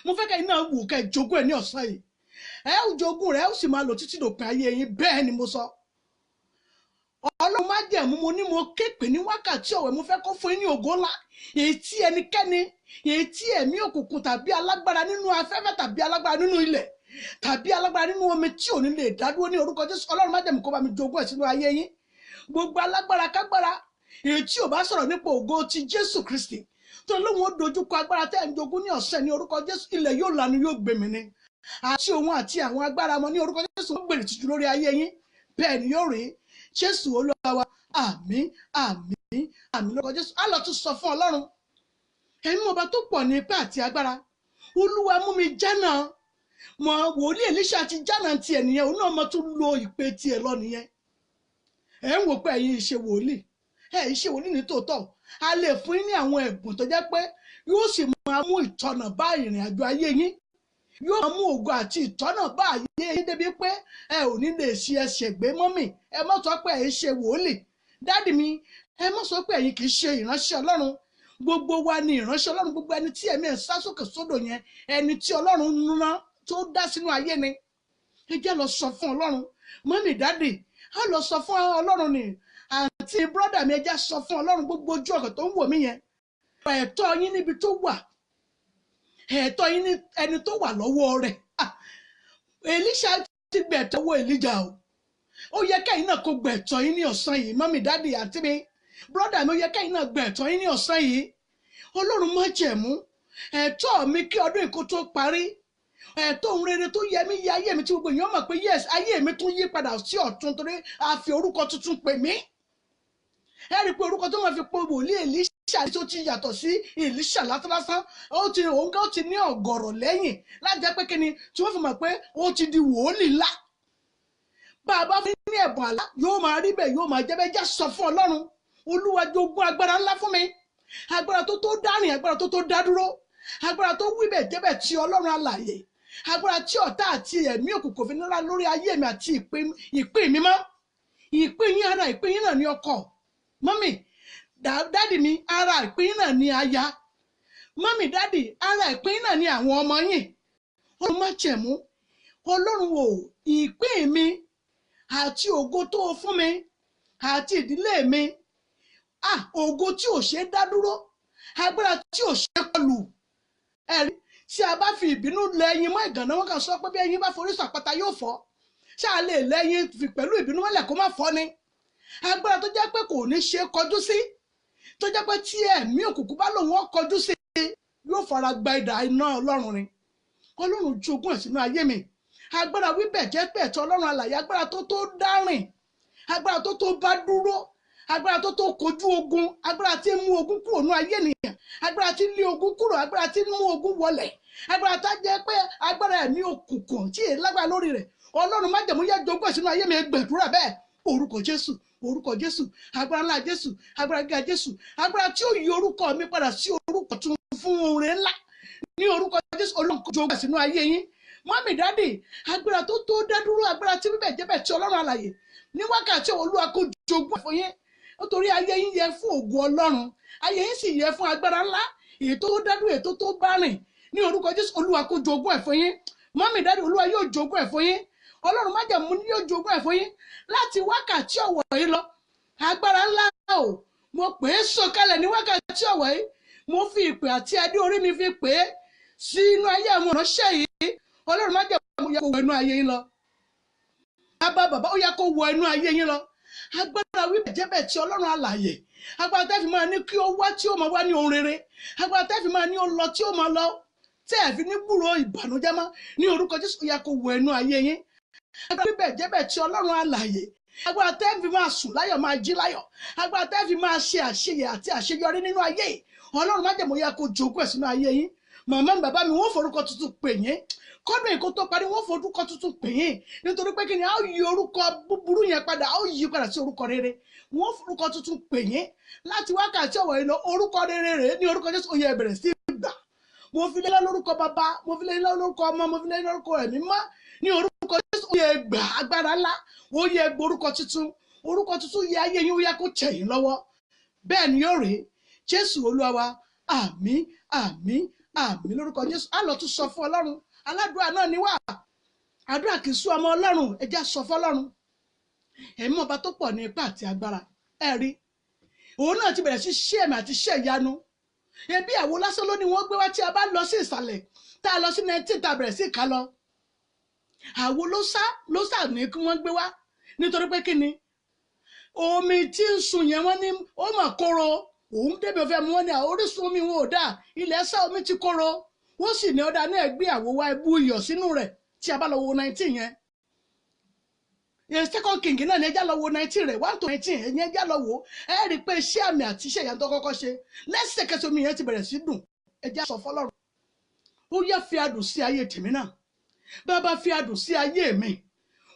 Mo fẹ́ kẹ́ iná wù kẹ́ jogún ẹ̀ ní ọ̀sán yìí. Ẹ ó jogún rẹ̀, ẹ ó sì máa lò títí dòpin ayé yín. Bẹ́ẹ̀ ni mo sọ. Ọlọ́run májẹ̀mú mo ní mo ké pè ní wákàtí ọ̀wẹ̀, mo fẹ́ kó fún yín ní ògo ńlá, èyí tí ẹnikẹ́ni, èyí tí ẹ̀mí òkùnkùn tàbí alágbára nínú afẹ́fẹ́ tàbí alágbára nínú ilẹ̀ tàbí alágbára nínú omi tí ò ní lè dádúró ní orúkọ Jésù. Ọlọ́run májẹ̀mú kó bá mi jogún ẹ̀ sínú ayé yín. Gbogbo alágbára kágbára èyí tí ò bá sọ̀rọ̀ nípa ògo ti Jésù Kristi tó lóun ó dojúkọ agbára tẹ́ ń jogún ní ọ̀sẹ̀ ní orúkọ Jésù, ilẹ̀ yóò lanu yóò gbèmí ni. Àti òun àti àwọn agbára wọn ní orúkọ Jésù ó gbèrè tìjú lórí ayé yín. Bẹ́ẹ̀ ni yóò rí. Jésù Olúwa wa, àmín, àmín, àmín lórúkọ Jésù. Á lọ tún sọ fún Ọlọ́run. Ẹ̀mí ọba tó pọ̀ ní ipá àti agbára, Olúwa mú mi jánà. Mọ wòlíì Èlíṣà ti jánà tiẹ̀ nìyẹn, òun náà mọ tún lo ìpè tiẹ̀ lọ nìyẹn. Ẹ̀ ń wò pé ẹ̀yin ṣe wòlíì, ẹ̀ ṣe wòlíì ní tòótọ́. A lè fún yín ní àwọn ẹ̀bùn tó jẹ́ pé yóò sì máa mú ìtọ́nà bá ìrìn àjò ayé yín, yóò máa mú ògo àti ìtọ́nà bá ayé yín débi pé ẹ ò ní lè ṣe ẹsẹ̀ gbé. Mọ́mì, ẹ má sọ pé ẹ ṣe wòlíì. Dádì mi, ẹ má sọ pé ẹ̀yin kì í ṣe ìránṣẹ́ Ọlọ́run. Gbogbo wa ni ìránṣẹ́ Ọlọ́run. Gbogbo ẹni tí ẹ̀mí ẹ̀ sá sókè sódò yẹn, ẹni tí Ọlọ́run rán tó dá sínú ayé ni. Ẹ jẹ́ lọ sọ fún Ọlọ́run. Mọ́mì, dádì, á lọ sọ fún Ọlọ́run ni. Àǹtí Àǹtí, brọ́dà mi, ẹja sọ fún Ọlọ́run. Gbogbo ojú ọkàn tó ń wò mí yẹn, ẹ̀tọ́ yín níbi tó wà, ẹ̀tọ́ yín ní ẹni tó wà lọ́wọ́ rẹ̀. Ah, Èlíṣà ti gbẹ̀tọ́ owó Èlíjà o. Ó yẹ kẹ́yìn náà kó gbẹ̀tọ́ yín ní ọ̀sán yìí. Mummy, daddy, àǹtí mi, brọ́dà mi, ó yẹ kẹ́yìn náà gbẹ̀tọ́ yín ní ọ̀sán yìí. Ọlọ́run májẹ̀mú, ẹ̀tọ́ mi kí ọdún yìí kó tó parí, ẹ̀tọ́ ohun rere tó yẹ mí, yẹ ayé mi, tí gbogbo èèyàn mọ̀ pé yes, ayé mi tún yí padà sí ọ̀tun, torí a fi orúkọ tuntun pè mí. Ẹ rí i pé orúkọ tó máa fi pe wòlíì Èlíṣà tó ti yàtọ̀ sí Èlíṣà lásánlásán. Ó ti òun kan ti ní ọ̀gọ̀rọ̀ lẹ́yìn láti jẹ́ pé kíni tí wọ́n fi mọ̀ pé ó ti di wòlíì ńlá. Bá a bá fi ní ẹ̀bùn àlá, yóò máa rí bẹ́ẹ̀, yóò máa jẹ́ bẹ́ẹ̀. Já sọ fún Ọlọ́run: Olúwa, jogún agbára ńlá fún mi, agbára tó tó dárìn, agbára tó tó dá dúró, agbára tó wí bẹ́ẹ̀ jẹ́ bẹ́ẹ̀ ti Ọlọ́run alààyè, agbára tí ọ̀tá àti ẹ̀mí òkùnkùn fi nílá lórí ayé mi àti ìpín mi mọ́. Ìpín yín, ara ìpín yín náà ní ọkọ. Mummy, daddy mi, ara ìpín yín náà ní aya. Mummy, daddy, ara ìpín yín náà ní àwọn ọmọ yín. Ọlọ́run májẹ̀mú, Ọlọ́run o, ìpín mi àti ògo tó o fún mi àti ìdílé mi, ah, ògo tí ò ṣe é dá dúró, agbára tí ò ṣe é kọlù. Ẹ̀rí tí a bá fi ìbínú lẹ ẹyin mọ́ ìgànná, wọn kàn sọ pé bí ẹyin bá forí sàpáta yóò fọ́. Ṣáà lè lẹ́yìn fi pẹ̀lú ìbínú mọ́lẹ̀ kó má fọ́ ni? Agbára tó jẹ́ pé kò ní ṣe é kọjú sí, tó jẹ́ pé tí ẹ̀mí òkùnkùn bá lòun ó kọjú sí, yóò fara gba idà iná Ọlọ́run ni. Ọlọ́run, jogún ẹ̀ sínú ayé mi. Agbára wíbẹ̀ jẹ́ pẹ̀tọ́ Ọlọ́run alàyè, agbára tó tó dárìn, agbára tó tó bá dúró, agbára tó tó kojú ogun, agbára tí ń mú ogun kúrò ní ayé ènìyàn, agbára tí ń lé ogun kúrò, agbára tí ń mú ogun wọlẹ̀, agbára tá jẹ́ pé agbára ẹ̀mí òkùnkùn tí èyí lágbára lórí rẹ̀. Ọlọ́run májẹ̀mú, yẹ jogún ẹ̀ sínú ayé mi. Gbàdúrà bẹ́ẹ̀. Orúkọ Jésù, orúkọ Jésù, agbára ńlá Jésù, agbára gíga Jésù, agbára tí ó yí orúkọ mi padà sí orúkọ tuntun fún oore ńlá ní orúkọ Jésù. Ọlọ́run kó jogún ẹ̀ sínú ayé yín. Mummy, daddy, agbára tó tó dádúró, agbára tí bíbẹ̀ jẹ́bẹ̀ tí Ọlọ́run alàyè ní wákàtí, Olúwa kó jogún ẹ̀ fún yín, nítorí ayé yín yẹ fún ògo Ọlọ́run, ayé yín sì yẹ fún agbára ńlá, èyí tó dádúró, èyí tó tó bá rìn ní orúkọ Jésù. Olúwa kó jogún ẹ̀ fún yín. Mummy, daddy, Olúwa yóò jogún ẹ̀ fún yín. Ọlọ́run májẹ̀mú ni yóò jogún ẹ̀ fún yín láti wákàtí ọ̀wọ̀ yìí lọ. Agbára ńlá o, mo pè é sọ̀kalẹ̀ ní wákàtí ọ̀wọ̀ yìí. Mo fi ìpè àti adé orí mi fi pè é sí inú ayé àwọn ìránṣẹ́ yìí. Ọlọ́run májẹ̀mú, yẹ kó wọ inú ayé yín lọ. Bàbá, bàbá, ó yẹ kó wọ inú ayé yín lọ. Agbára wíbẹ̀ jẹ́bẹ̀ tí Ọlọ́run alààyè, agbára tẹ́ fi máa ní kí ó wá tí ó máa wá ní ohun rere, agbára tẹ́ fi máa ní ó lọ tí ó máa lọ, tẹ́ ẹ̀ fi ní gbúròó ìbànújẹ́ mọ́ ní orúkọ Jésù, ó yẹ kó wọ inú ayé yín. Agbára wíbẹ̀ jẹ́bẹ̀ tí Ọlọ́run alààyè, agbára tẹ́ fi máa sùn láyọ̀, máa jí láyọ̀, agbára tẹ́ fi máa ṣe àṣeyẹ àti àṣeyọrí nínú ayé yìí, Ọlọ́run májẹ̀mú, yẹ kó jogún ẹ̀ sínú ayé yín. Màmá mi, bàbá mi, wọ́n forúkọ tuntun pè yín kọ́dún èkó tó parí. Wọ́n forúkọ tuntun pè yín, nítorí pé kí ni, a ó yí orúkọ búburú yẹn padà, a ó yí padà sí orúkọ rere. Wọ́n forúkọ tuntun pè yín láti wákàtí ọ̀wọ̀ yìí lọ. Orúkọ rere rèé ní orúkọ Jésù, ó yẹ bẹ̀rẹ̀ sí gbà. Mo fi lé lórúkọ Bàbá, mo fi lé lórúkọ Ọmọ, mo fi lé lórúkọ Ẹ̀mí mọ́ ní orúkọ Jésù, ó yẹ gbà agbára ńlá, ó yẹ gbọ́ orúkọ tuntun. Orúkọ tuntun yẹ ayé yín, ó yẹ kó tẹ̀ yín lọ́wọ́. Bẹ́ẹ̀ ni yóò rí, Jésù Olúwa wa. Àmín, àmín, àmín lórúkọ Jésù. Á lọ tún sọ fún Ọlọ́run. Aládùúrà náà ni wá, àdúrà kì í sú ọmọ Ọlọ́run. Ẹ jẹ́ sọ fọ́lọ́run. Ẹ̀mí ọba tó pọ̀ ní ipá àti agbára, ẹ rí òun náà ti bẹ̀rẹ̀ sí ṣé ẹ̀mí àti ṣe ìyanu. Ebi àwo lásán ló ní wọ́n gbé wá. Tí a bá lọ sí ìsàlẹ̀, tá a lọ sí 19, tá a bẹ̀rẹ̀ sí ìka lọ, àwo ló sá ní kí wọ́n gbé wá, nítorí pé kí ni, omi tí ń sun yẹn, wọ́n ní ó mà kóró. Òun débi òfin mu, wọn ní orísun omi wọn ò dáa, ilẹ̀ sá, omi ti kóró. Wọ́n sì ní ọ̀dà náà, gbé àwo wá, ibú iyọ̀ sínú rẹ̀. Tí a bá lọ wo 19 yẹn, yẹn Second King náà ní, ẹjá lọ wo 19 rẹ̀, 1 to 19, ẹ̀yìn ẹjá lọ wo. Ẹ rí i pé iṣẹ́ àmì àti iṣẹ́ ìyanu tó kọ́kọ́ ṣe, lẹ́sẹ̀kẹsẹ̀ omi yẹn ti bẹ̀rẹ̀ sí dùn. Ẹjá sọ fọlọ́run, ó yẹ fi adùn sí ayé tèmi náà. Bàbá, fi adùn sí ayé mi.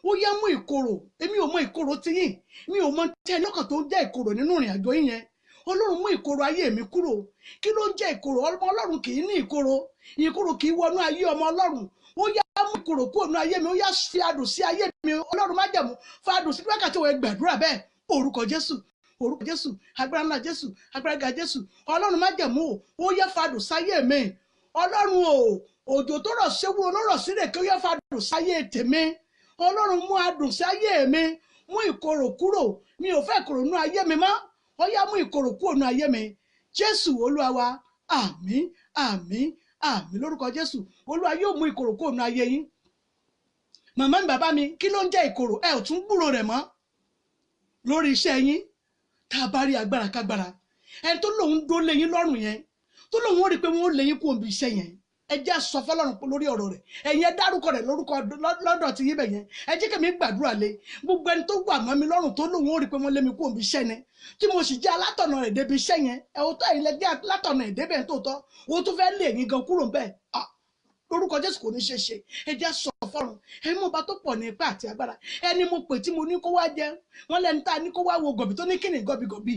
Ó yẹ mú ìkorò. Èmi ò mọ ìkorò tiyín, mi ò mọ tẹ́ lọ́kàn tó ń jẹ́ ìkorò nínú ìrìn àjò yín yẹn. Ọlọ́run, mú ìkorò ayé mi kúrò. Kí ló ń jẹ́ ìkorò? Ọmọ Ọlọ́run kì í ní ìkorò. Ìkorò kì í wọnú ayé ọmọ Ọlọ́run. Ó yá, mú ìkorò kúrò nínú ayé mi. Ó yá, fi adùn sí ayé mi. Ọlọ́run májẹ̀mú, fa adùn sí wákàtí òwe. Gbàdúrà bẹ́ẹ̀. Orúkọ Jésù, orúkọ Jésù, agbára ńlá Jésù, agbára ga Jésù. Ọlọ́run májẹ̀mú o, ó yá, fa adùn sáyé mi. Ọlọ́run o, òjò tó rọ̀ séwúro ló rọ̀ sílẹ̀, kí ó yá, fa adùn sáyé tèmi. Ọlọ́run, mú adùn sáyé mi. Mú ìkorò kúrò, mi ò fẹ́ ìkorò nú ayé mi mọ́. Ó yá, mú ìkorò kúrò nú ayé mi. Jésù Olúwa wa, àmín, àmín, àmín lórúkọ Jésù. Olúwa yóò mú ìkorò kúrò nú ayé yín. Màmá mi, bàbá mi, kí ló ń jẹ́ ìkorò? Ẹ ò tún gbúrò rẹ̀ mọ́ lórí iṣẹ́ yín. Tá a bá rí agbára kágbára, ẹni tó lòun dó léyìn lọ́rùn yẹn, tó lòun ó rí i pé wọ́n ó léyìn kú òǹbí iṣẹ́ yẹn, ẹ jẹ́ sọ fọlọ́run lórí ọ̀rọ̀ rẹ̀. Ẹ̀yin ẹ dárúkọ rẹ̀ lórúkọ lọ́dọ̀ tí yín bẹ̀ yẹn. Ẹ jẹ́ kẹ́mi gbàdúrà lé gbogbo ẹni tó wà mọ́ mi lọ́rùn, tó lòun ó rí i pé wọ́n lé mi kú òǹbí iṣẹ́ ni, tí mo sì jẹ́ alátọ̀nà rẹ̀ débi iṣẹ́ yẹn. Ẹ ò tọ́, ẹ̀yin lẹ jẹ́ alátọ̀nà rẹ̀ débẹ̀ tó tọ́, o tún fẹ́ lé ẹ̀yin gan kúrò ńbẹ̀. Lórúkọ Jésù, kò ní ṣe ṣe. Ẹ jẹ́ sọ fọ́run. Ẹ mú ọba tó pọ̀ ní ipá àti agbára, ẹni mo pè tí mo ní kó wá jẹ wọ́n lẹ́ni tá a ní kó wá wo gọ̀bì tó ní kíni gọ̀bìgọ̀bì.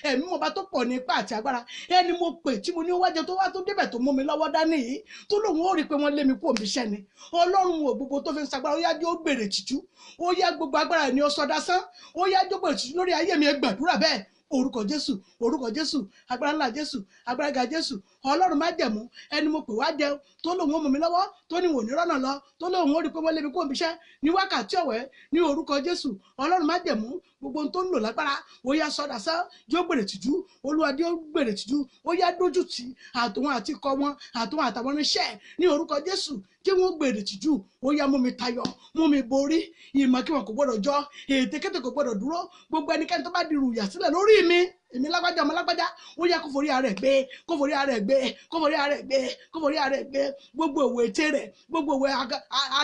Ẹ̀mí ọba tó pọ̀ ní ipá àti agbára, ẹni mo pè tí mo ní wá jẹ, tó wá tó débẹ̀, tó mú mi lọ́wọ́ dání yìí, tó lóun ó rí i pé wọ́n lé mi kú òmí iṣẹ́ ni. Ọlọ́run ò, gbogbo tó fi ń sagbára, ó yá jẹ́ ó gbèrè tìjú. Ó yá, gbogbo agbára ni ó sọ dasán. Ó yá, jẹ́ ó gbèrè tìjú lórí ayé mi. Ẹ gbàdúrà bẹ́ẹ̀. Orúkọ Jésù, orúkọ Jésù, agbára ńlá Jésù, agbára ga Jésù. Ọlọ́run májẹ̀mú, ẹni mo pè wá jẹun, tó lóun ó mú mi lọ́wọ́, tó ní wò ní rọ́nà lọ, tó lóun ó rí pé wọ́n lé mi kó òbí iṣẹ́ ní wákàtí ọ̀wẹ́, ní orúkọ Jésù, Ọlọ́run májẹ̀mú, gbogbo ohun tó ń lò lágbára, ó yá, sọdà sá, yóò gbèrè tìjú. Olúwa, yóò gbèrè tìjú. Ó yá, dójú tì àtòun àti ikọ̀ wọn, àtòun àtàwọn irinṣẹ́, ní orúkọ Jésù, kí wọ́n gbèrè tìjú. Ó yá, mú mi tayọ, mú mi borí. Ìmọ̀ kí wọn kò gbọ́dọ̀ jọ, ètekéte kò gbọ́dọ̀ dúró. Gbogbo ẹnikẹ́ni tó bá di rùyà sílẹ̀ lórí mi, èmi lágbájá, ọmọ lágbájá, ó yá, kó forí ara ẹ̀ gbé, kó forí ara ẹ̀ gbé, kó forí ara ẹ̀ gbé, kó forí ara ẹ̀ gbé. Gbogbo òwe ète rẹ̀, gbogbo òwe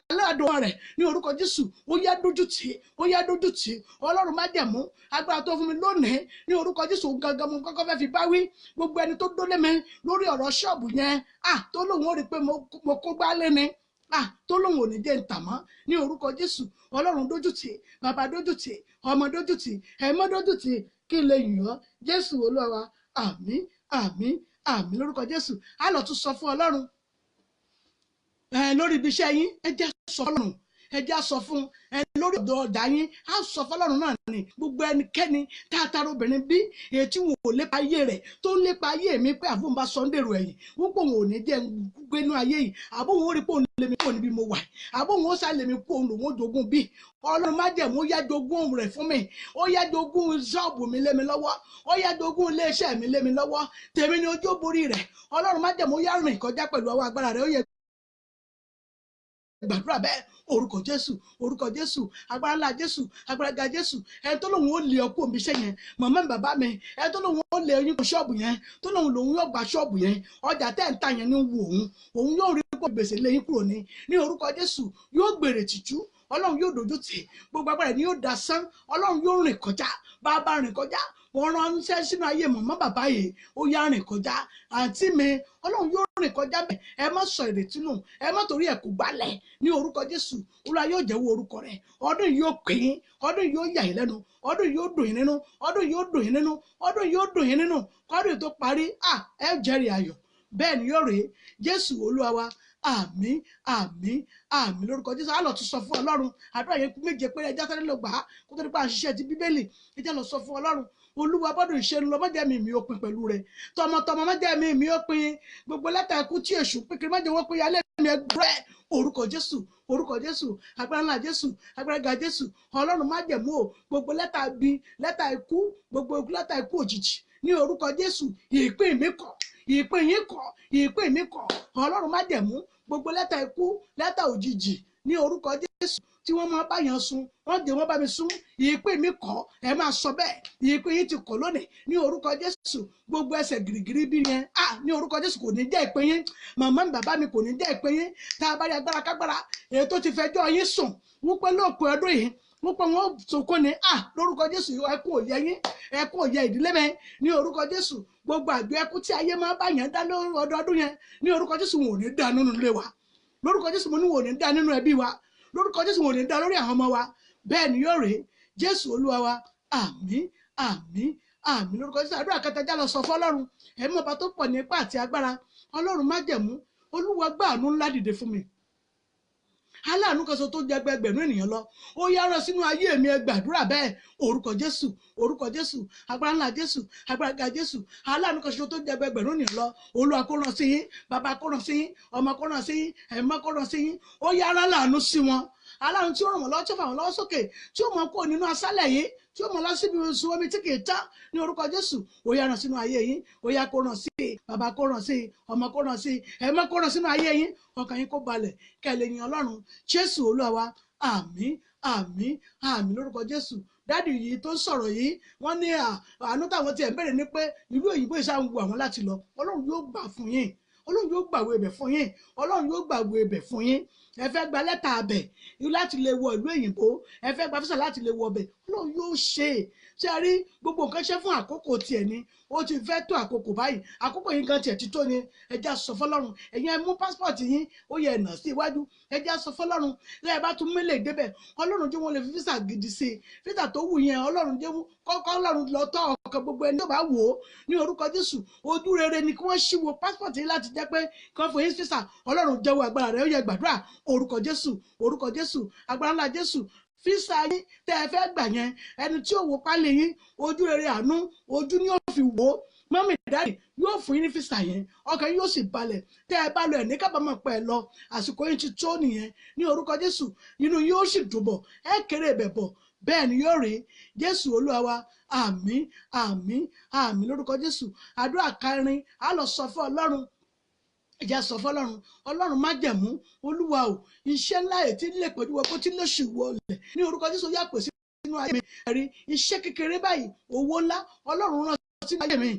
aládùn rẹ̀, ní orúkọ Jésù, ó yá, dójú tì. Ó yá, dójú tì. Ọlọ́run májẹ̀mú, agbára tó fún mi lónìí, ní orúkọ Jésù gangan, mo kọ́kọ́ fẹ́ fi bá wí. Gbogbo ẹni tó dólé mi lórí ọ̀rọ̀ ṣọ́ọ̀bù yẹn, tó lóun ó rí i pé mo kó gbálé ni, tó lóun ò ní jẹ́ ń tà mọ́, ní orúkọ Jésù, Ọlọ́run dójú tì. Bàbá dójú tì, ọmọ dójú tì, ẹ̀mọ́ dójú tì, kí n lè yìn ọ́. Jésù Olúwa wa, àmín, àmín, àmín lórúkọ Jésù. Á lọ tún sọ fún Ọlọ́run ẹ lórí ibi iṣẹ́ yín. Ẹ jẹ́ sọ fún Ọlọ́run, ẹ jẹ́ sọ fún ẹ lórí ọ̀dọ̀ ọjà yín. Á sọ fọlọ́run náà ni. Gbogbo ẹnikẹ́ni tá a tara obìnrin bí, èyí tí wọn ò lépa ayé rẹ̀, tó ń lépa ayé mi pé àbóun bá sọ ń dèrò ẹ̀yìn, wípé òun ò ní jẹ́ gbénú ayé yìí, àbóun ó rí pé òun lè mi kúrò níbi mo wà, àbóun ó sá lè mi kú, òun lòun ó jogún bí. Ọlọ́run májẹ̀mú, ó yá, jogún òun rẹ̀ fún mi. Ó yá, jogún ṣọ́ọ̀bù mi lé mi lọ́wọ́. Ó yá, jogún iléeṣẹ́ mi lé mi lọ́wọ́. Tèmi ni ojú ó borí rẹ̀. Ọlọ́run májẹ̀mú, ó yá, rìn kọjá pẹ̀lú ọwọ́ agbára rẹ̀. Ó yẹ gbàdúrà bẹ́ẹ̀. Orúkọ Jésù, orúkọ Jésù, agbára ńlá Jésù, agbára ga Jésù. Ẹni tó lòun ó lé ọkú òmí iṣẹ́ yẹn, màmá mi, bàbá mi, ẹni tó lòun ó lé oyún ṣọ́ọ̀bù yẹn, tó lòun lòun yóò gba ṣọ́ọ̀bù yẹn, ọjà tẹ́ ń ta yẹn ní wù òun, òun yóò rí kó gbèsè léyìn kúrò ní orúkọ Jésù, yóò gbèrè tìjú. Ọlọ́run yóò dojú tì. Gbogbo agbára ni yóò dá sán. Ọlọ́run yóò rìn kọjá. Bàbá, rìn kọjá. Wọ́n ránṣẹ́ sínú ayé màmá, bàbá yìí. Ó yá, rìn kọjá. Àǹtí mi, Ọlọ́run yóò rìn kọjá bẹ́ẹ̀. Ẹ má sọ ìrètí nù, ẹ má torí ẹ̀ kó gbálẹ̀. Ní orúkọ Jésù, Olúwa yóò jẹ́wọ́ orúkọ rẹ̀. Ọdún yìí yóò pè yín, ọdún yìí yóò yà yín lẹ́nu, ọdún yìí yóò dùn yín nínú, ọdún yìí yóò dùn yín nínú, ọdún yìí yóò dùn yín nínú. Kọ́dún tó parí, ẹ jẹ́rìí ayọ̀. Bẹ́ẹ̀ ni yóò rèé. Jésù Olúwa wa, àmín, àmín, àmín lórúkọ Jésù. Á lọ tún sọ fún Ọlọ́run. Àdúrà yẹn kú méje péré. Ẹjá sáré lọ gbà á kó tó nípa àṣìṣe ti Bíbélì. Ẹjá lọ sọ fún Ọlọ́run. Olúwa, bọ́dún ìṣẹ́nu lọ, mọ́jẹ́ mi mi ó pin pẹ̀lú rẹ̀ tọmọtọmọ, mọ́jẹ́ mi mi ó pin. Gbogbo lẹ́tà ikú tí èṣù pín kiri, mọ́jẹ́ wọ́n pín yálé mi. Ẹgbẹ́ orúkọ Jésù, orúkọ Jésù, agbára ńlá Jésù, agbára ga Jésù. Ọlọ́run májẹ̀mú o, gbogbo lẹ́tà bí lẹ́tà ikú, gbogbo lẹ́tà ikú òjijì, ní orúkọ Jésù, ìpín mi kọ̀, ìpín yín kọ̀, ìpín mi kọ̀. Ọlọ́run májẹ̀mú, gbogbo lẹ́tà ikú, lẹ́tà òjijì, ní orúkọ Jésù, tí wọ́n máa báyàn sun, wọ́n dé, wọ́n bá mi sún, ìpín mi kọ̀. Ẹ máa sọ bẹ́ẹ̀. Ìpín yín ti kọ̀ lónìí ní orúkọ Jésù. Gbogbo ẹsẹ̀ gìrìgìrì bí yẹn, ní orúkọ Jésù, kò ní jẹ́ ìpín yín. Màmá mi, bàbá mi, kò ní jẹ́ ìpín yín. Tá a bá rí agbára kágbára èyí tó ti fẹjọ́ yín sùn wípé lóòpin ọdún yìí, wípé wọn sunkún ni, lórúkọ Jésù, ẹkún ò yẹ yín, ẹkún ò yẹ ìdílé mi ní orúkọ Jésù. Gbogbo àjọ ẹkún tí ayé máa bá yẹn dá lọ́dọọdún yẹn, ní orúkọ Jésù, wọn ò ní dá nínú ilé wa. Lórúkọ Jésù, mo ní wọn ò ní dá nínú ẹbí wa. Lórúkọ Jésù, wọn ò ní dá lórí àwọn ọmọ wa. Bẹ́ẹ̀ ni yóò rèé. Jésù Olúwa wa, àmín, àmín, àmín lórúkọ Jésù. Àdúrà kẹta, lọ sọ fọ́lọ́run. Ẹ̀mí ọba tó pọ̀ ní ipá àti agbára, Ọlọ́run májẹ̀mú, Olúwa, gbà àánú ńlá dìde fún mi, aláàánú kan ṣoṣo tó jẹ ẹgbẹgbẹ̀rún ènìyàn lọ. Ó yára sínú ayé mi. Ẹ gbàdúrà bẹ́ẹ̀. Orúkọ Jésù, orúkọ Jésù, agbára ńlá Jésù, agbára ga Jésù. Aláàánú kan ṣoṣo tó jẹ ẹgbẹgbẹ̀rún ènìyàn lọ, Olúwa kó rán sí yín. Bàbá kó rán sí yín, ọmọ kó rán sí yín, ẹ̀mọ́ kó rán sí yín. Ó yára láàánú sí wọn. Aláàánú tí ó ràn wọ́n lọ́wọ́, tí ó fà wọ́n lọ́wọ́ sókè, tí ó mọ kó nínú aṣálẹ̀ yìí, tí ó mọ lọ síbi oṣù omi tí kì í tán ní orúkọ Jésù. Ó yá ràn sínú ayé yín, ó yá kó ràn sí i, bàbá kó ràn sí i, ọmọ kó ràn sí i, ẹ̀mọ́ kó ràn sínú ayé yín, ọkàn yín kó balẹ̀, kẹ́ ẹ lè yin Ọlọ́run. Jésù Olúwa wa, àmín, àmín, àmín lórúkọ Jésù. Dádì yìí tó ń sọ̀rọ̀ yìí, wọ́n ní àánú táwọn tiẹ̀ ń bẹ̀rẹ̀ ni pé ìlú òyìnbó ìṣá ń wu àwọn láti lọ. Ọlọ́run yóò gbà fún yín, Ọlọ́run yóò gbàwé ibẹ̀ fún yín, Ọlọ́run yóò gbàwé ibẹ̀ fún yín. Ẹ fẹ́ gba lẹ́tà abẹ̀ láti lè wọ ìlú òyìnbó, ẹ fẹ́ gba físà láti lè wọ ọbẹ̀, Ọlọ́run yóò ṣe é. Ṣé ẹ rí gbogbo nǹkan ṣe fún àkókò tiẹ̀ ni? Ó ti fẹ́ tó àkókò báyìí, àkókò yìí gan tiẹ̀ ti tó ni. Ẹ já sọ fọlọ́run, ẹ̀yin ẹ mú pásítọ̀tì yín, ó yẹ ẹ̀nà sí iwájú. Ẹ já sọ fọlọ́run, lẹ́yìn bá tún mélèé débẹ̀, Ọlọ́run jẹ́ wọn lè fi físà gidi sí i. Físà tó wù yẹn, Ọlọ́run jẹ́ kọ́kọ́ Ọlọ́run lọ tọ́ ọkàn gbogbo ẹni tó bá wò ó ní orúkọ Jésù. Ojú rere ni kí wọ́n ṣí wo pásítọ̀tì yín láti jẹ́ pé kí wọ́n fún yín físà. Ọlọ́run jẹ́wọ́ agbára rẹ̀, ó yẹ gbàdúrà. Orúkọ Jésù, orúkọ Jésù, agbára ńlá Jésù. Físà yín tẹ́ ẹ fẹ́ gbà yẹn, ẹni tí ó wo pálí yín, ojú rere àánú, ojú ni ó fi wò ó. Mọ́mì dáàdì yóò fún yín ní físà yẹn, ọkàn yín yóò sì balẹ̀. Tẹ́ ẹ bá lọ ẹ̀ ní kábàámọ̀ pẹ́ ẹ lọ, àsìkò yín ti tó nìyẹn ní orúkọ Jésù. Inú yóò sì dùn bọ̀, ẹ kéré ibẹ̀ bọ̀, bẹ́ẹ̀ ni yóò rí. Jésù Olúwa wa, àmín, àmín, àmín lórúkọ Jésù. Àdúrà kẹrin, á lọ sọ fún Ọlọ́run. Ìjà sọ fọlọ́run, Ọlọ́run májẹ̀mú, Olúwa o, iṣẹ́ ńlá ètí lè pẹ̀lú wọ́pọ̀ tí lóṣù wọlé ní orúkọ Jésù. Yà pèsè sínú ayé mi. Ẹ̀rí iṣẹ́ kékeré báyìí, owó ńlá, Ọlọ́run rán sínú ayé mi.